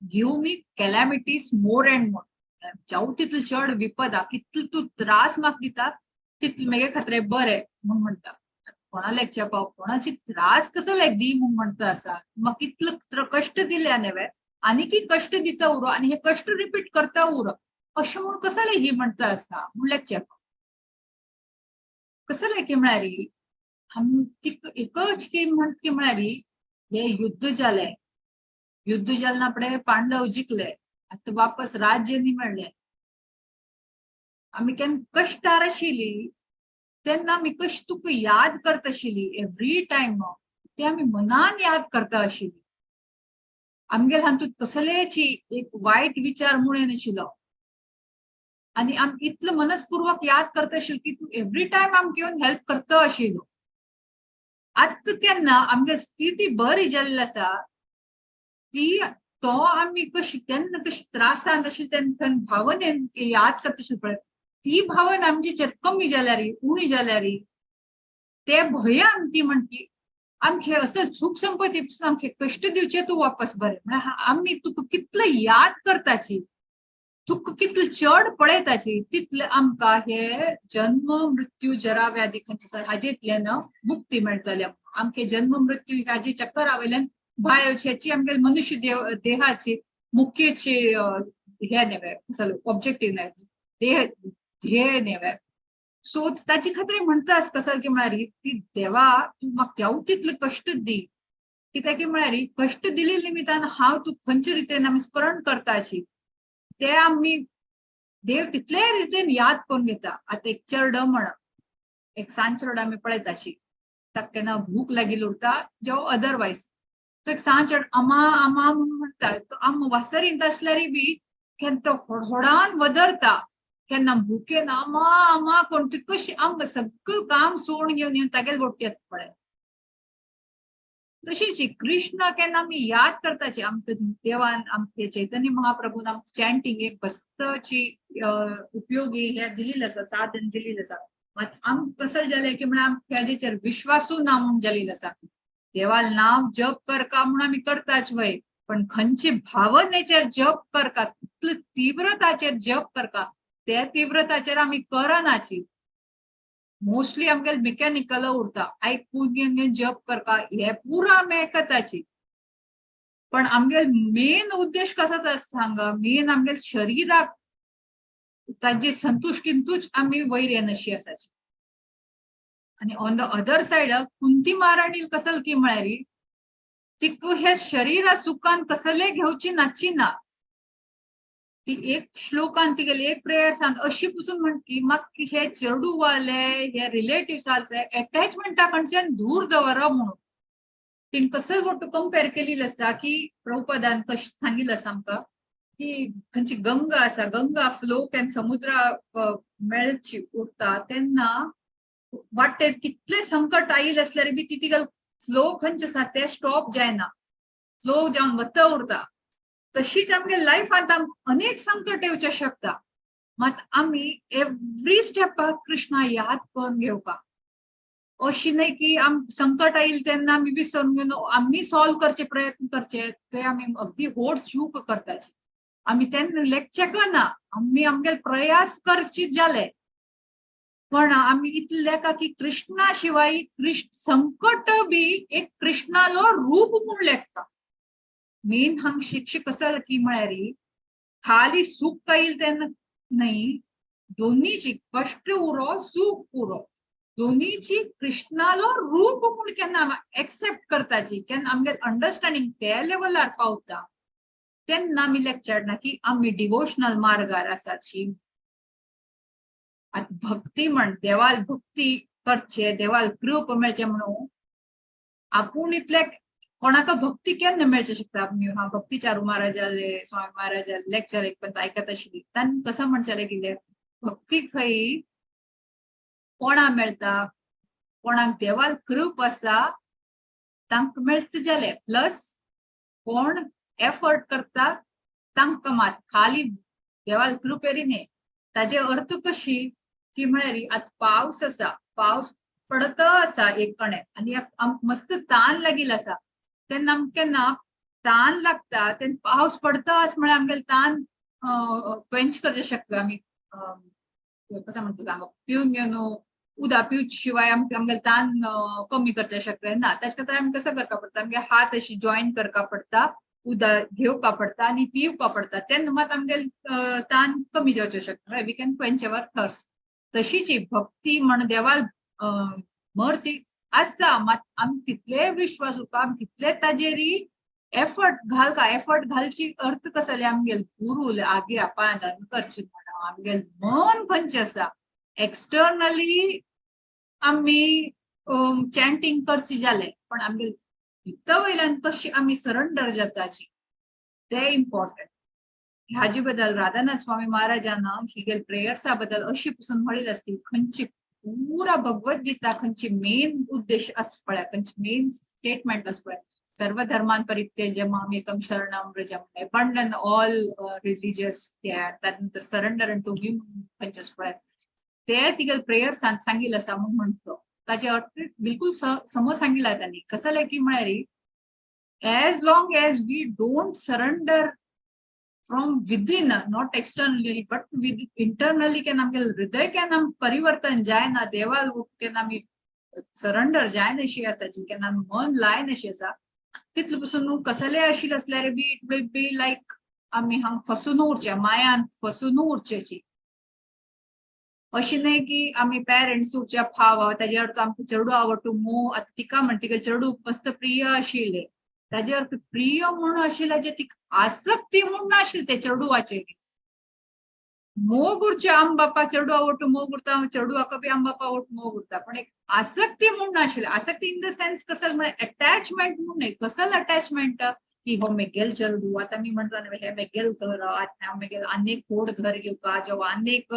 Give me calamities more and more, जावं तितले चड विपदा कितले तूं त्रास म्हाका दिता तितले मेगे खातीर बरें म्हूण म्हणटा. कोणा लेगच्या पाव कोणाची त्रास कसो लायक दी म्हूण म्हणटा आसा, म्हाका कितले कश्ट दिले न्हय आनीकी कश्ट दिता उरो आनी हे कश्ट रिपीट करता उरो, अशें म्हूण कसो ही म्हणटा आसा म्हूण लेगच्या पाव कसं लायक म्हळ्यार आम तिका एकच की म्हण की म्हळ्यार हे युद्ध जालें, युद्ध जालें ना फुडें पांडव जिखले, आतां वापस राज्य न्ही मेळ्ळें. आमी केन्ना कश्टार आशिल्ली तेन्ना आमी कशी तुका याद करता आशिल्ली एवरी टायम, ते आमी मनान याद करता आशिल्ली. आमगेल हातूंत कसलेची एक वायट विचार म्हूण येनाशिल्लो आनी आमी इतलो मनसपूर्वक याद करता आशिल्ली की तूं एवरी टायम आमकां येवन हेल्प करता आशिल्लो. आतां केन्ना आमगे स्थिती बरी जाल्ली आसा ती तो आमी कशी तेन्ना कशी त्रासान आशिल्ली तेन्ना भावनेन याद करता आशिल्ली पळय, ती भावना आमची कमी जाल्यार उणी जाल्यार ते भंयान ती म्हणटी आमचे असं सुख संपत्ती आमचे कश्ट दिवचे तूं वापस बरें. म्हळ्यार आमी तुका कितले याद करताची, तुका कितले चड पळयताची तितले आमकां हे जन्म मृत्यू जरा व्याधी खंयचे हाजेंतल्यान मुक्ती मेळटली. आमचे जन्म मृत्यू हाजी चक्करा वयल्यान भायर वचची आमगे मनुष्य देहाची मुख्यची हे न्हय ऑब्जेक्टीव न्हय, देह ध्येय न्हय. सो ताची खातीर म्हणटा कसं की म्हळ्यार ती देवा तूं म्हाका जावं तितले कश्ट दी, कित्याक म्हळ्यार कश्ट दिले निमित्तान हांव तूं खंयचे रितीन आमी स्मरण करताची ते आमी देव तितले रितीन याद करून घेता. आतां एक चेरडो म्हण, एक सान चेरडो आमी पळयताशी, ताका केन्ना भूक लागिल्ली उरता जावं अदरवायज, तो एक सान चेडो अमा अमा म्हणून म्हणटा, तो आम वासरींत आसल्यार बी केन्ना तो होडहोडान वदरता, केन्ना भुकेन आमा आमा कोण ती कशी आमकां सगळें काम सोडून घेवन येवन तागेले बोटयेत पळय. तशीच कृष्ण केन्ना आमी याद करताची आमकां देवान आमचे चैतन्य महाप्रभून आमकां चॅन्टिंग एक बस्तची उपयोगी हे दिलेलें आसा, साधन दिलेलें आसा. मात आमकां कसं जालें की म्हळ्यार आमकां हेजेचेर विश्वासू ना म्हूण जालेलो आसा. देवाल नाम जप करका म्हूण आमी करताच वय, पण खंयचे भावनेचेर जप करका, तितले तीव्रताचेर जप करका, त्या तीव्रताचेर आमी करनाची. मोस्टली आमगे मेकॅनिकल उरता, आयकून घेवन जप करका हे पुरा आमी आयकताची. पण आमगे मेन उद्देश कसो सांग, मेन आमगे शरीराक ताजे संतुश्टींतूच आमी वयर येनाशी आसाची. आनी on the other side Kunti महाराणी कसल की म्हळ्यार तिका हे शरीरा सुखान कसले घेवची नाची ना, ती एक श्लोकान तिगेली एक प्रेयर्सान अशी पसून म्हणटी म्हाका हे चेडूवाले हे रिलेटिव्स आसे अटॅचमेंटा कडच्यान दूर दवरप म्हणून. तिणे कसं वट्टू कंपेर केलेली आसा की प्रभुपदान कशें सांगिल्लें आसा आमकां की खंयची गंगा आसा, गंगा फ्लो केन्ना समुद्राक मेळची उरता तेन्ना वाटेर कितले संकट आयिल्ले आसल्यार बी ती तिगेलो फ्लो खंयचे आसा ते स्टॉप जायना, फ्लो जावन वता उरता. तशीच आमगे लायफांत अनेक संकट येवचे शकता, मात आमी एवरी स्टेपाक कृष्णा याद करून घेवपा. अशी न्हय की आम संकट आयिल्लें तेन्ना आमी विसरून घेवन आमी सॉल्व करचे प्रयत्न करचे, ते आमी अगदी व्हड चूक करताची. आमी तेन्ना लेखचें ना, आमी आमगे प्रयास करची जाले, पण आमी इतले लेखा की कृष्णा शिवाय कृष्ण संकट बी एक कृष्णालो रूप म्हूण लेखता. मेन हांग शिक्षक कसं की म्हळ्यार खाली सुख येईल तेन्ना न्हय, दोन्हीची कश्ट उरो सुख उरो दोन्हीची कृष्णालो रूप म्हूण केन्ना एक्सेप्ट करताची, केन्ना आमगे अंडरस्टँडिंग त्या लेवलार पावता तेन्ना आमी लेक्चर ना की आमी डिवोशनल मार्गार आसाची. आतां भक्ती म्हण देवाल भक्ती करचे, देवाल कृप मेळचे म्हणून आपूण इतले कोणाक भक्ती केन्ना मेळचे शकता. आमी हा भक्ती चारू महाराजाले स्वामी महाराजाले लेक्चर एक पण आयकत आशिल्ली, तांणी कसं म्हणचेलें कितें भक्ती खंय कोणा मेळटा, कोणाक देवाल कृप आसा तांकां मेळटा जालें, प्लस कोण एफर्ट करता तांकां मात खाली देवाल कृपेरी न्ही. ताजे अर्थ कशी की म्हळ्यार आतां पावस आसा, पावस पडत आसा एक कणे आनी आमकां मस्त तान लागिल्लो आसा, तेन्ना आमकां केन्ना तान लागता तेन्ना पावस पडता आसा म्हळ्यार आमगेले तान क्वेंच करचें शकता आमी. कसं म्हणटा सांग पिवन घेवन उदक पिवचे शिवाय आमकां आमगेले तान कमी करचें शकता ना. ताच्या खातीर आमी कसं करपा पडटा, आमगे हात अशी जॉयन करपा पडटा, उदक घेवपा पडटा आनी पिवपा पडटा, तेन्ना मात आमगेले तान कमी जावचें शकता. We can quench our thirst. तशीच भक्ती म्हण देवाल मर्सी आसा, मात आमी तितले विश्वास उरता, आमी तितले ताजेरी एफर्ट घालका. एफर्ट घालची अर्थ कसो जाल्यार आमगेले गुरू आगे पालन करचे म्हणा, आमगेले मन खंयचें आसा एक्सटर्नली आमी चॅन्टींग करची जालें, पण आमगेले भितर वयल्यान कशी आमी सरंडर जाताची ते इम्पॉर्टंट. हाजे बद्दल राधानाथ स्वामी महाराजान हिगेल प्रेयर्सा बद्दल अशी पसून म्हणिल्लें आसती, खंयची पुरा भगवद्गीता खंयची मेन उद्देश आसा पळय, खंयची मेन स्टेटमेंट आसा पळय, सर्वधर्मान परित्यज्य मामेकम शरणम व्रज, abandon all religious त्यानंतर सरंडर टू हिम खंयचे आसा पळय, ते तिगेल प्रेयर्सान सांगिल्लें आसा म्हूण म्हणतो. ताचे अर्थ बिलकुल समज सांगिल्ला तांणी. कसं जालें की म्हळ्यार as long as we don't surrender from within, not externally but with internally, केन्ना आमगे हृदय केन्ना परिवर्तन जायना, देवाल केन्ना आमी सरंडर जायनाशी आसाची, केन्ना मन लायनाशी आसा, तितले पसून कसले आशिल्ले आसल्यार बी it will be like आमी हांग फसून उरचे, मायान फसून उरचेची. अशें न्हय की आमी पेरंट्स उरचे फाव ताजे अर्थ आमकां चेडूं आवडटा मोग, आतां तिका म्हणटा तिका चेडूं मस्त प्रिय आशिल्लें, ताजे अर्थ प्रिय म्हणून आशिल्लें जे तिका आसक्ती म्हूण नाशिल्लें ते चेडवाचेर. मोग उरचे आम बापा चेडूं आवडटा मोग उरता, चेडवाक बी आम बापा आवडटा मोग उरता, पण एक आसक्ती म्हूण नाशिल्लें. आसक्ती इन the sense कसं म्हळ्यार अटॅचमेंट म्हूण न्हय, कसल अटॅचमेंट की हो मेगेल चेडूं, आतां आमी म्हणटा न्हय हे मेगेल घर, आतां मेगेल आनीक व्हड घर घेवका, जेव्हा आनीक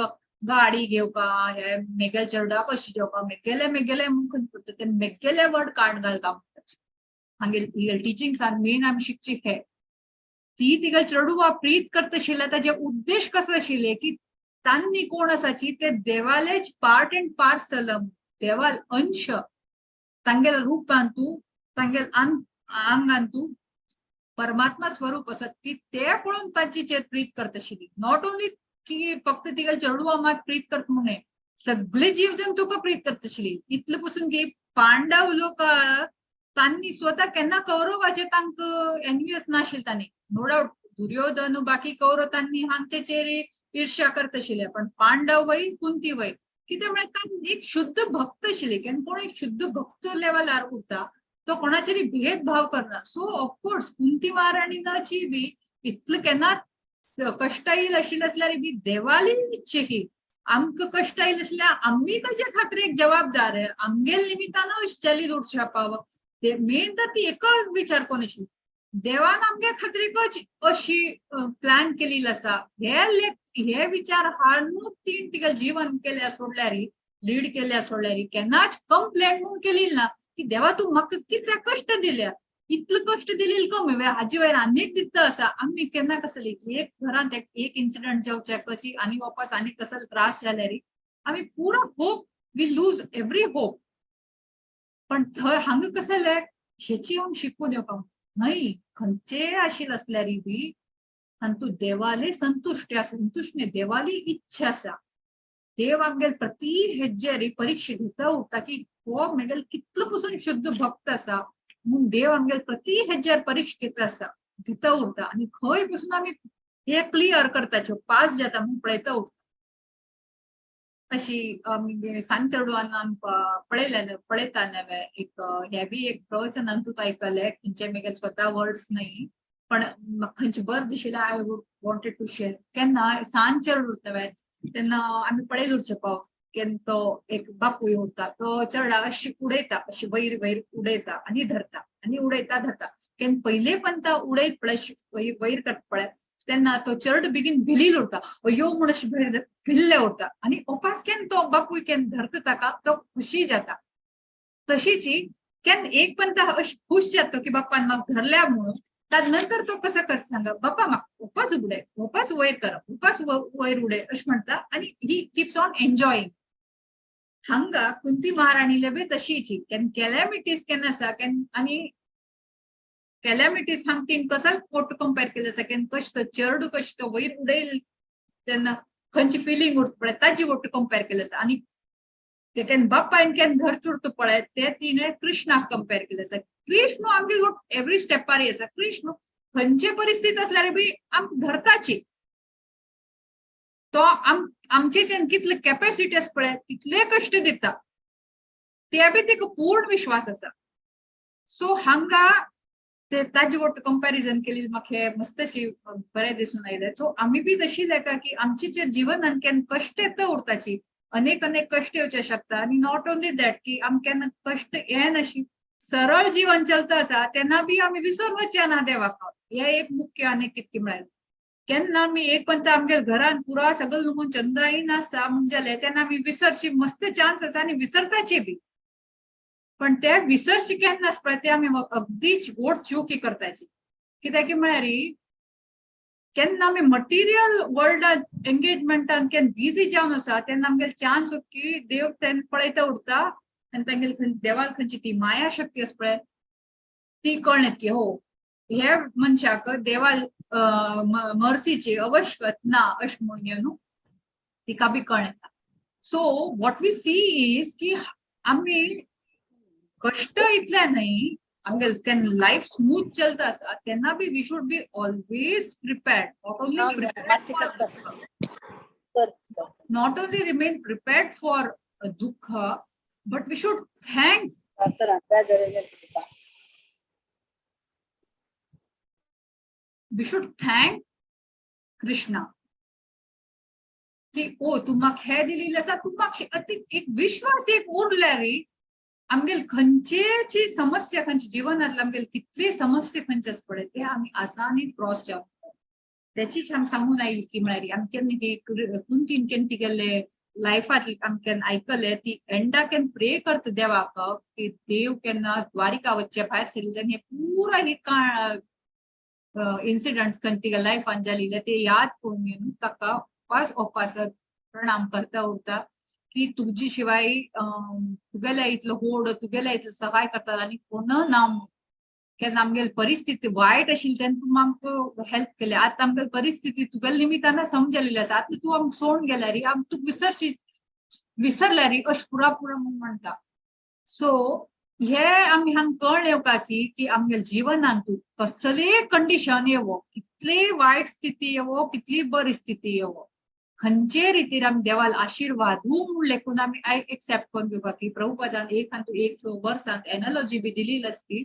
गाडी घेवका, हे मेगेल चेडवाक अशें जेवका, मेगेले मेगेले म्हूण खंय पडटा ते मेगेले वर्ड काड घालता म्हणटाचे. हांगेले टिचिंग्सान मेन आमी शिकचे हे ती तिका चेडवा प्रीत करता आशिल्ले ताजे उद्देश कसो आशिल्ले की तांनी कोण आसाची ते देवालेच पार्ट अँड पार्सल, देवाल अंश तांगेल्या रुपान तूं तांगेल आंगान तूं परमात्मा स्वरूप आसा, ती ते पळोवन तांचेर प्रीत करता आशिल्ली. Not only की फक्त तिगेले चेडवा मात प्रीत करता म्हणून न्हय, सगळे जीव जंतूक प्रीत करता आशिल्ली. इतले पसून की पांडव लोक तांनी स्वतः केन्ना कौरवाचे तांकां एनवियस नाशिल्ले तांणी, नो डावट दुर्योधन बाकी कौरव तांनी हांगचेचेर ईर्ष्या करता आशिल्ले, पण पांडव वय कुंती वय कितें म्हळ्यार तांणी एक शुद्ध भक्त आशिल्ले. केन्ना कोण एक शुद्ध भक्त लेवलार उरता तो कोणाचेर भेदभाव करना. सो ऑफकोर्स कुंती महाराणीनाची बी इतलें केन्नाच कश्ट येईल आशिल्ले आसल्यार बी देवाली इच्छा ही आमकां कश्ट येयल आसल्यार आमी ताजे खातीर एक जबाबदार, आमगेल निमित्तान अशें जाली उरच्या पाव. ते मेन तर ती एकच विचार कोण आशिल्ली, देवान आमगे खातीरच अशी प्लॅन केलेली आसा. हे हे विचार हाडून तीन तिगे जीवन केल्या सोडल्यार, लीड केल्या सोडल्यार केन्नाच कंप्लेंट म्हणून केली ना की देवा तूं म्हाका कितले कश्ट दिल्या, इतले कश्ट दिलेले कमी हाजे वयर आनीक दिता आसा. आमी केन्ना कसले एक घरांत एक इन्सिडंट जावचे कशी आनी वापस आनी कसले त्रास जाल्यार आमी पुरो hope, we lose every hope. पण थंय हांगा कसले हेची आमी शिकून येवपा न्हय, खंयचेय आशिल्ले आसल्यार बी आनी तूं देवाले संतुश्ट आसा, संतुश्ट न्ही देवाली इच्छा आसा. देव आमगेल प्रति हेज्जेर परीक्षा घेता उरता की हो मेगेल कितलो पसून शुद्ध भक्त आसा म्हणून देव आमगेल प्रति हेज्जेर परीक्षा घेता आसा, घेता उरता. आनी खंय पसून आमी हे क्लियर करताच्यो पास जाता म्हणून पळयता उरता. अशी आमी सान चेडवान आमकां पळयलें, पळयता नवे एक हे बी एक प्रवचनांतूच आयकलें, खंयचे मेगेल स्वता वर्ड्स न्ही पण म्हाका खंयचे बरें दिशिल्लें I would wanted to share. केन्ना सान चेडूं उरता नवे तेन्ना आमी पळयले उरचे पाव केन्ना तो एक बापूय उरता, तो चेडा अशी उडयता, अशी वयर वयर उडयता आनी धरता आनी उडयता धरता. केन्ना पयले पंता उडयत पळय वयर वयर करता पळय तेन्ना तो चेडो बेगीन भिलील उरता, अयो म्हूण अशें भिल्ले उरता. आनी ओपास केन्ना तो बापूय केन्ना धरता ताका तो खुशी जाता. तशीच केन्ना एक पंता अशी खुश जाता की बाप्पान म्हाका धरल्या म्हणून, ताजे नंतर तो कसो करता सांगा, बाप्पा म्हाका ओपास उडय, ओपास वयर कर, ओपास वयर उडय अशें म्हणटा आनी he keeps on enjoying. हांगा कुंती महाराणीले बी तशीच केन्ना कॅलॅमिटीज केन्ना आसा केन्ना आनी कॅलॅमिटीज हांगा तीन कसाल फोटो कंपेर केले आसा, केन्ना कशें तो चेडू कशें तो वयर उडयल तेन्ना खंयची फिलींग उरता पळय ताजी वट्ट कंपेर केले आसा. आनी ते केन्ना बापायन केन्ना धरचो उरता पळय ते तिणें कृष्णाक कंपेर केले आसा. कृष्ण आमगे एवरी स्टेपार आसा, कृष्ण खंयचे परिस्थिती आसल्यार बी आमकां धरताची, तो आमचे कितले कॅपॅसिटी आसा पळय तितले कश्ट दिता, ते बी ताका पूर्ण विश्वास आसा. सो हांगा ते ताजे वट्ट कंपॅरिजन केली म्हाका मस्तशी बरें दिसून आयलें. सो आमी बी तशी लेखा की आमचे जे जिवनान केन्ना कश्ट येता उरताची, अनेक अनेक कश्ट येवचे शकता. आनी not only that की आमकां केन्ना कश्ट येनाशी सरळ जीवन चलता आसा तेन्ना बी आमी विसरून वचचे ना देवाक, हे एक मुख्य आनी कितकें म्हळ्यार केन्ना आमी एक पंत आमगे घरान पुरा सगळं लुमून चंदायन आसा म्हूण जालें तेन्ना आमी विसरची मस्त चान्स आसा आनी विसरताची बी. पण ते विसरची केन्ना आसता पळय ते आमी अगदीच व्हड चुकी करताची. कित्याक म्हळ्यार केन्ना आमी मटिरियल वर्ल्डान एंगेजमेंटान केन्ना बिजी जावन आसा तेन्ना आमगेले चान्स की देव तेन्ना पळयता उरता आनी तांगेले देवाक खंयची ती माया शक्ती आसा पळय ती कळ्ळें की हो हे मनशाक देवा मर्सीची आवश्यकत ना अशें म्हणून न्हू तिका बी कळ्ळें. So what we see is की आमी कश्ट इतले न्हय आमगे केन्ना लायफ स्मूथ चलता आसा तेन्ना बी we should be always prepared, not only remain prepared for दुःख but we should thank, we should thank Krishna की ओ तूं म्हाका हें दिलेलें आसा, तूं म्हाका अति एक विश्वास एक उरल्यार आमगेल खंयचेची समस्या खंयच्या जिवनांतली आमगेल कितली समस्या खंयचे आसा पळय ते आमी आसानी क्रॉस जावं. तेचीच आमी सांगून आयली की म्हळ्यार आमी केन्ना ही कुंतीन केन्ना तिगेले लायफांतली आमी केन्ना आयकलें ती एंडा केन्ना प्रे करता देवाक की देव केन्ना द्वारिका वचचे भायर सरली जाल्यार हे पुरा ही इन्सिडंट्स खंय तिगे लायफान जालेले ते याद करून घेवन ताका उपास उपास प्रणाम करता उरता की तुजी शिवाय तुगेल्या इतलो होड तुगेल्या इतलो सहाय करता आनी कोण ना. केन्ना आमगेली परिस्थिती वायट आशिल्ली तेन्ना तूं आमकां हेल्प केले, आतां आमगेली परिस्थिती तुगेल्या निमित्तान समजलेली आसा, आतां तूं आमकां सोडून गेल्यार आमकां तुका विसरशी विसरल्यार अशें पुरा पुरा म्हूण म्हणटा. सो हे आमी हांगा कळ्ळें येवका की आमगेल्या जिवनांत तूं कसलेय कंडिशन येवो, कितलीय वायट स्थिती येवो, कितली बरी स्थिती येवो, खंयचे रितीर आमी देवाल आशिर्वाद म्हूण लेखून आमी एक्सेप्ट करून घेवपाक की प्रभुपदान एक आनी एक वर्सांत एनॉलॉजी बी दिलेली आसती.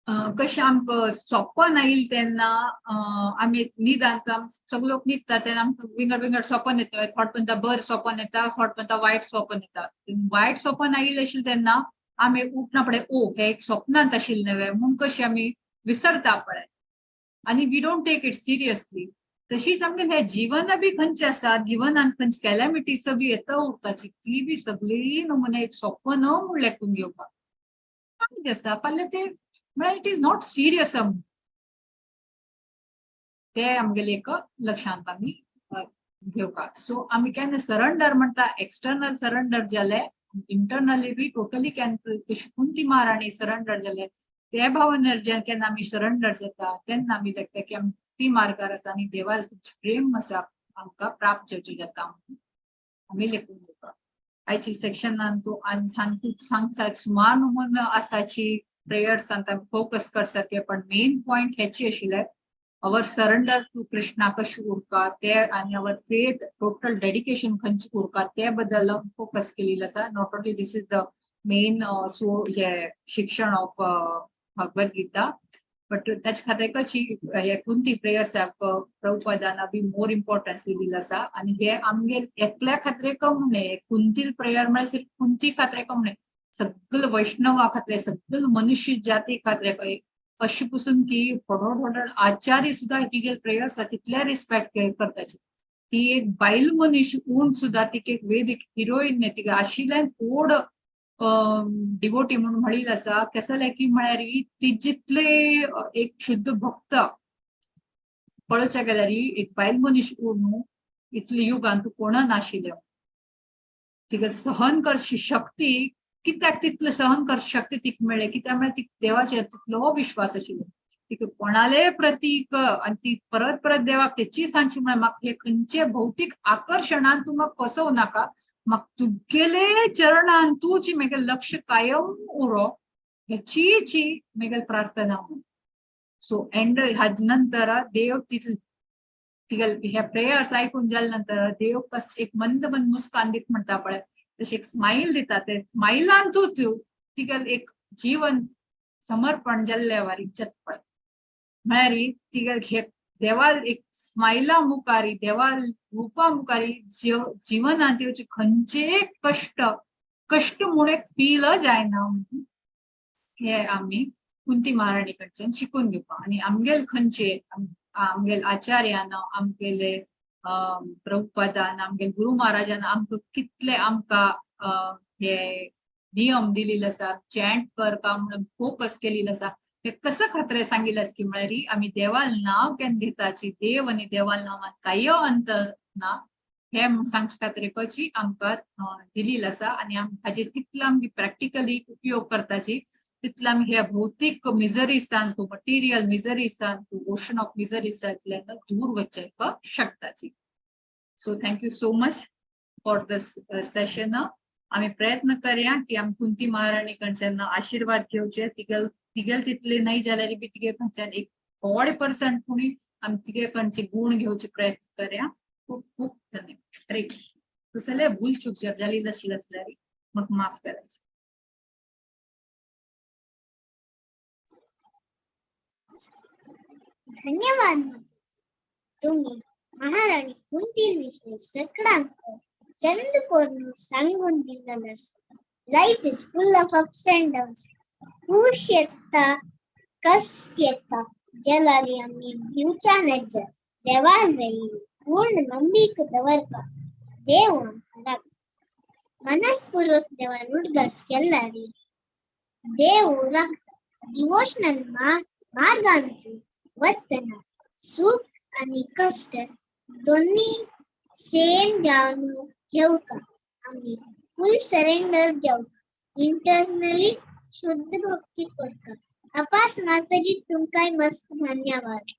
कशें आमकां सोपन आयिल्लें तेन्ना आमी न्हिदांत सगळे लोक न्हिदता तेन्ना आमकां विंगड विंगड सोपन येता. थोडे म्हणटा बरें सोपन येता, थोडे म्हणटा वायट सोपन येता. वायट सोपन आयिल्लें आशिल्लें तेन्ना आमी उठना पळय, ओ हे एक स्वप्नांत आशिल्लें न्हय म्हूण कशें आमी विसरता पळय आनी we don't take it seriously. तशीच आमगेलें हें जीवन बी खंयचें आसा, जिवनांत खंयचे कॅलॅमिटीज बी येता उरताची ती बी सगळी नमुने एक सोपन म्हूण लेखून घेवपाक कितें आसा फाल्यां ते म्हळ्यार it is not serious. ते आमगेले एक लक्षांत आमी घेवपाक. सो आमी केन्ना सरंडर म्हणटा, एक्सटर्नल सरंडर जाले, internally B totally can Kunti Maharani surrender जाले ते भावनेर जे केन्ना आमी सरंडर जाता तेन्ना आमी देखता की आमी ती मार्गार आसा आनी देवाल प्रेम आसा आमकां प्राप्त जावचें जाता आमी लेखून घेवपाक. आयची सेक्शनान तूं आनी सांग सुमार नमुने आसाची प्रेयर्सान आमी फोकस करसारके, पण मेन पॉयंट हेची आशिल्ले our surrender to Krishna कशें उरता ते आनी our faith total dedication खंयचें उरता ते बद्दल फोकस केलेलो आसा. Not only this is the main so हे शिक्षण ऑफ भगवद गीता, बट ताच्या खातीर कशी हे कुंती प्रेयर्साक प्रभुपदान बी मोर इम्पॉर्टन्स दिलेलो आसा. आनी हे आमगे एकल्या खातीर कम न्हय, कुंती प्रेयर म्हळ्यार सिर्फ कुंती खातीर कम न्हय, सगळे वैष्णवा खातीर, सगळे मनुष्य जाती खातीर. अशें पसून की व्हड व्हड आचार्य सुद्दां तिगेले प्रेयर्स तितले रिस्पेक्ट करताचे. ती एक बायल मनीस ऊन सुद्दां तिका एक वेदीक हिरोईन न्ही, तिका आशिल्ल्यान व्हड डिवोटी म्हणून म्हणिल्लें आसा. कसलें की म्हळ्यार ती जितले एक शुद्ध भक्त पळोवच्या गेल्यार एक बायल मनीस ऊन इतले युगान तूं कोणा नाशिल्लें. तिका सहन करची शक्ती कित्याक तितले सहन करची शक्ती तिका मेळ्ळी कित्याक म्हळ्यार तिका देवाचेर तितलो विश्वास आशिल्लो. तिका कोणाले प्रतीक आनी ती परत परत देवाक तेची सांगची म्हळ्यार म्हाका हे खंयचे भौतीक आकर्शणान तूं म्हाका फसोवं नाका, म्हाका तुगेले चरणान तुजी म्हगेलें लक्ष कायम उरो हेचीची म्हगेली प्रार्थना म्हणून. सो एंड हाजे नंतर देव तितले तिगेले हे प्रेयर्स आयकून जाले नंतर देव कस एक मंद मंद मुस्कान दीत म्हणटा पळय तशें एक स्मायल दिता, ते स्मायलान तूं तिगेलें एक जीवन समर्पण जाल्ले वारी पळय. म्हळ्यार तिगेले हे देवाल एक स्मायला मुखारी देवाल रुपा मुखारी जिवनांत येवचे खंयचे कश्ट कश्ट म्हूण एक फील जायना. हे आमी कुंती महाराणी कडच्यान शिकून घेवपा. आनी आमगेले खंयचे आमगेले आचार्यान आमगेले प्रभुपदान आमगेले गुरु महाराजान आमकां कितले आमकां हे नियम दिलेले आसा, चॅन्ट करपा म्हणून फोकस केलेलो आसा. हे कसं खातीर सांगिल्लें आसा की म्हळ्यार आमी देवाल नांव केन्ना घेताची, देव आनी देवाल नांवान कांय अंतर ना हे सांगचे खातीर कशी आमकां दिलेलो आसा. आनी हाजेर कितलो आमी प्रॅक्टिकली उपयोग करताची तितलो आमी ह्या भौतीक मिजरीसान तूं मटिरियल मिजरीसान तूं ओशन ऑफ मिजरीसांतल्यान दूर वचपाक शकताची. So thank you so much for this session. आमी प्रयत्न करया की आमी कुंती महाराणी कडच्यान आशिर्वाद घेवचे. तिगेल तिगेल तितले न्हय जाल्यार बी तिगे कडच्यान एक थोडे पर्संट पुणी आमी तिगे कडचे गुण घेवचे प्रयत्न करया. खूप खूप धन्यवाद. हरे कृष्ण. कसले भूल चूक जर जाली आशिल्ली आसल्यार म्हाका माफ करायचे. धन्यवाद माताजी. तुम्ही महाराणी कुंती विषयी सगळ्यांक चंद करून सांगून दिलेलं. Life is full of ups and downs. खुश येता, कष्ट येता, जाल्यार आमी भिवच्या नज देवाल वयली पूर्ण ನಂಬಿಕೆ दवरता देव आमकां राखता. मनस्पूर्वक देवान उडगास केल्यार देव राखता. डिवोशनल मार्गांतू वतना सुख आनी कश्ट दोन्ही सेम जावन घेवका. आमी फुल सरेंडर जावका, इंटरनली शुद्ध भक्ती करका. अपास माताजी तुमकांय मस्त धन्यवाद.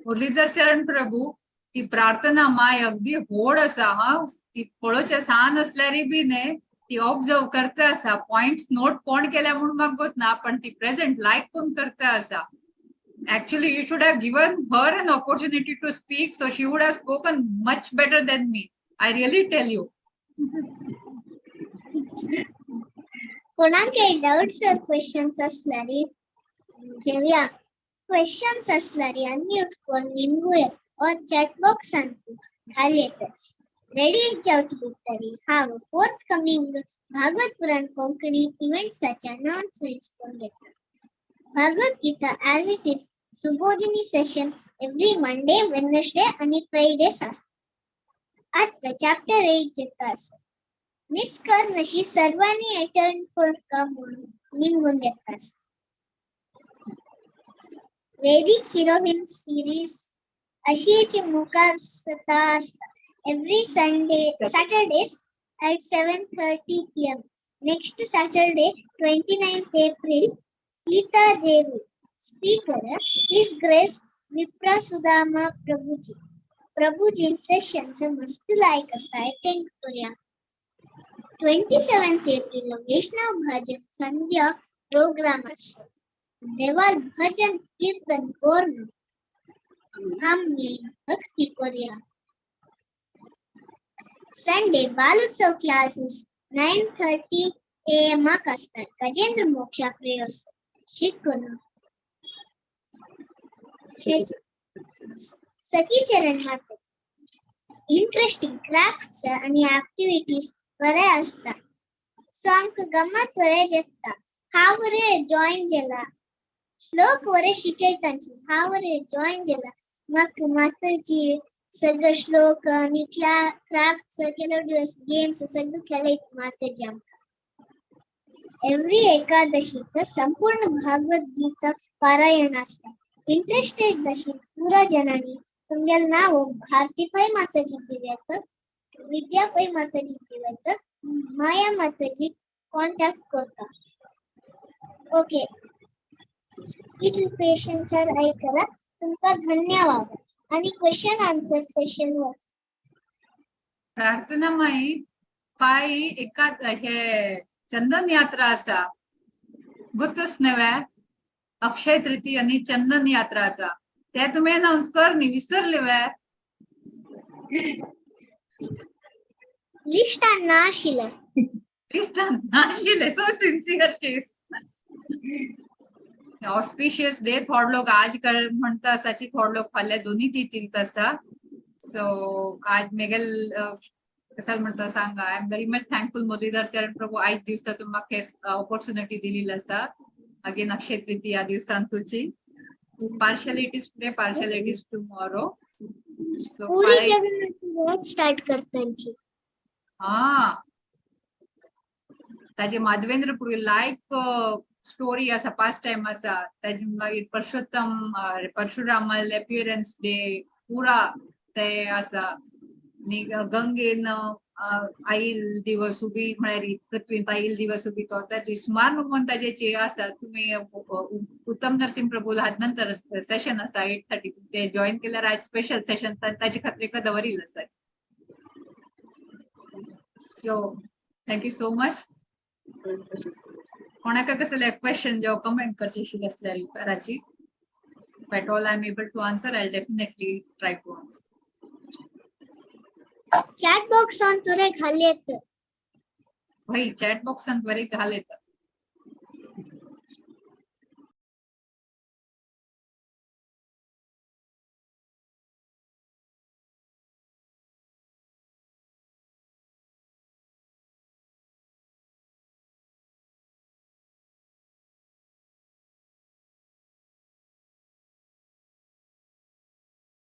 मुरलीधर चरण प्रभू ती प्रार्थना माय अगदी व्हड आसा हा, ती पळोवचें सान आसल्यारय बी न्ही ती ऑब्जर्व करता आसा. पॉयंट्स नोट कोण केल्या म्हूण म्हाका गोत ना, पण ती प्रेझेंट लायक कोण करता आसा. Actually you should have given her an opportunity to speak, so she would have spoken much better than me. I really tell you. कोणाकय डाउट्स ऑर क्वेश्चन्स आसल्यार घेवया. क्वेश्चन्स आसल्यार अनम्यूट करून निमगू येता ऑर चॅट बॉक्सांत घाल येता. रेडी जावचे भितर हांव फोर्थ कमिंग भागवत पुराण कोंकणी इव्हेंट्साचे अनाउन्समेंट्स करून घेता. Bhagavad Gita as it is Subodhini session every Monday, Wednesday आणि फ्रायडेस आसता. आतां चॅप्टर 8 जेता आसा. मिस कर नशी सर्वांनी अटेंड करका म्हणून निमगून घेता आसा. वेदिक हिरोईन सिरीज अशीच मुखार सता आसता every Sunday, Saturdays at 7:30 p.m. Next Saturday, 29th April, Sita Devi. Speaker, His Grace Vipra Sudama Prabhuji. Prabhuji sessions मस्त लायक आसता, अटेंड करूया. 27th April Vaishnav Bhajan Sandhya program आसा. देवाल भजन कीर्तन करून आम्ही भक्ती करूया. संडे बालोत्सव क्लासेस 9:30 a.m. आसतात. गजेंद्र मोक्षा प्रेयर्स शिकून सखी चरण माता इंटरेस्टिंग क्राफ्ट्स आणि ऍक्टिव्हिटीज बरे असतात. सो आमकां गम्मत बरें जेता. हांव बरें जॉईन जाला. श्लोक बरे शिकयतांची. हांव बरें जॉईन जाला. म्हाका माताजी सगळे श्लोक आणि क्राफ्ट्स, ಕೆಲವು दिवस गेम्स सगळं खेळयत माताजी आमकां. एव्हरी एकादशीक संपूर्ण भागवत गीता पारायण आसता. इंटरेस्टेड तशी पुरा जणांनी तुमगेले नाव भारती पै माताजी दिव्यात, विद्या पै माताजी दिव्यात, माया माताजी कॉन्टॅक्ट करता. ओके, इतले पेशन्सान आयकला तुमकां धन्यवाद आणि क्वेश्चन आन्सर सेशन वच. प्रार्थना माई, फाय एका हे चंदन यात्रा आसा, गुतच नव्हे? अक्षय तृतीय आणि चंदन यात्रा आसा, ते तुमी अनाउन्स कर न्ही, विसरले वे? लिस्टान ना आशिल्लें. लिस्टान नाशिल्लें. So sincere she. Auspicious day. थोडे लोक आज कर म्हणता आसाची, थोडे लोक फाल्यां, दोन्ही तिथींत आसा. सो आज मेगेल कसाल म्हणता सांगा, I am very much thankful Muralidhar Charan Prabhu. आयज दिवसा तूं म्हाका ऑपॉर्च्युनिटी दिलेली आसा. अगेन अक्षय तृतीया दिवसान तुजी. Partially it is today, partially it is tomorrow. So Puri Jagannath Rath start करतांची. हा, ताजे माधवेंद्रपुरी लायक स्टोरी आसा, पास्ट टाइम आसा. ताजे मागीर परशोत्तम परशुरामाले अपियरन्स डे पुरा ते आसा. आनी गंगेन आईल दिवस उबी, म्हळ्यार पृथ्वीन आईल दिवस उबी, तो ताजी सुमार नमून ताजे आसा. तुमी उत्तम नरसिंह प्रभू हात नंतर सेशन आसा 8:30, ते जॉईन केल्यार आयज स्पेशल सेशन ताजे खातीर एक दवरिल्लो आसा. So thank you so much. कोणाक कसले क्वेश्चन जो कमेंट करचे आशिल्ले आसल्यार कराची. If at all I'm able to answer, I'll definitely try to answer. Chat बॉक्सान तुरे घाल येत. भाई, चॅट बॉक्सान बरे घाल येतात.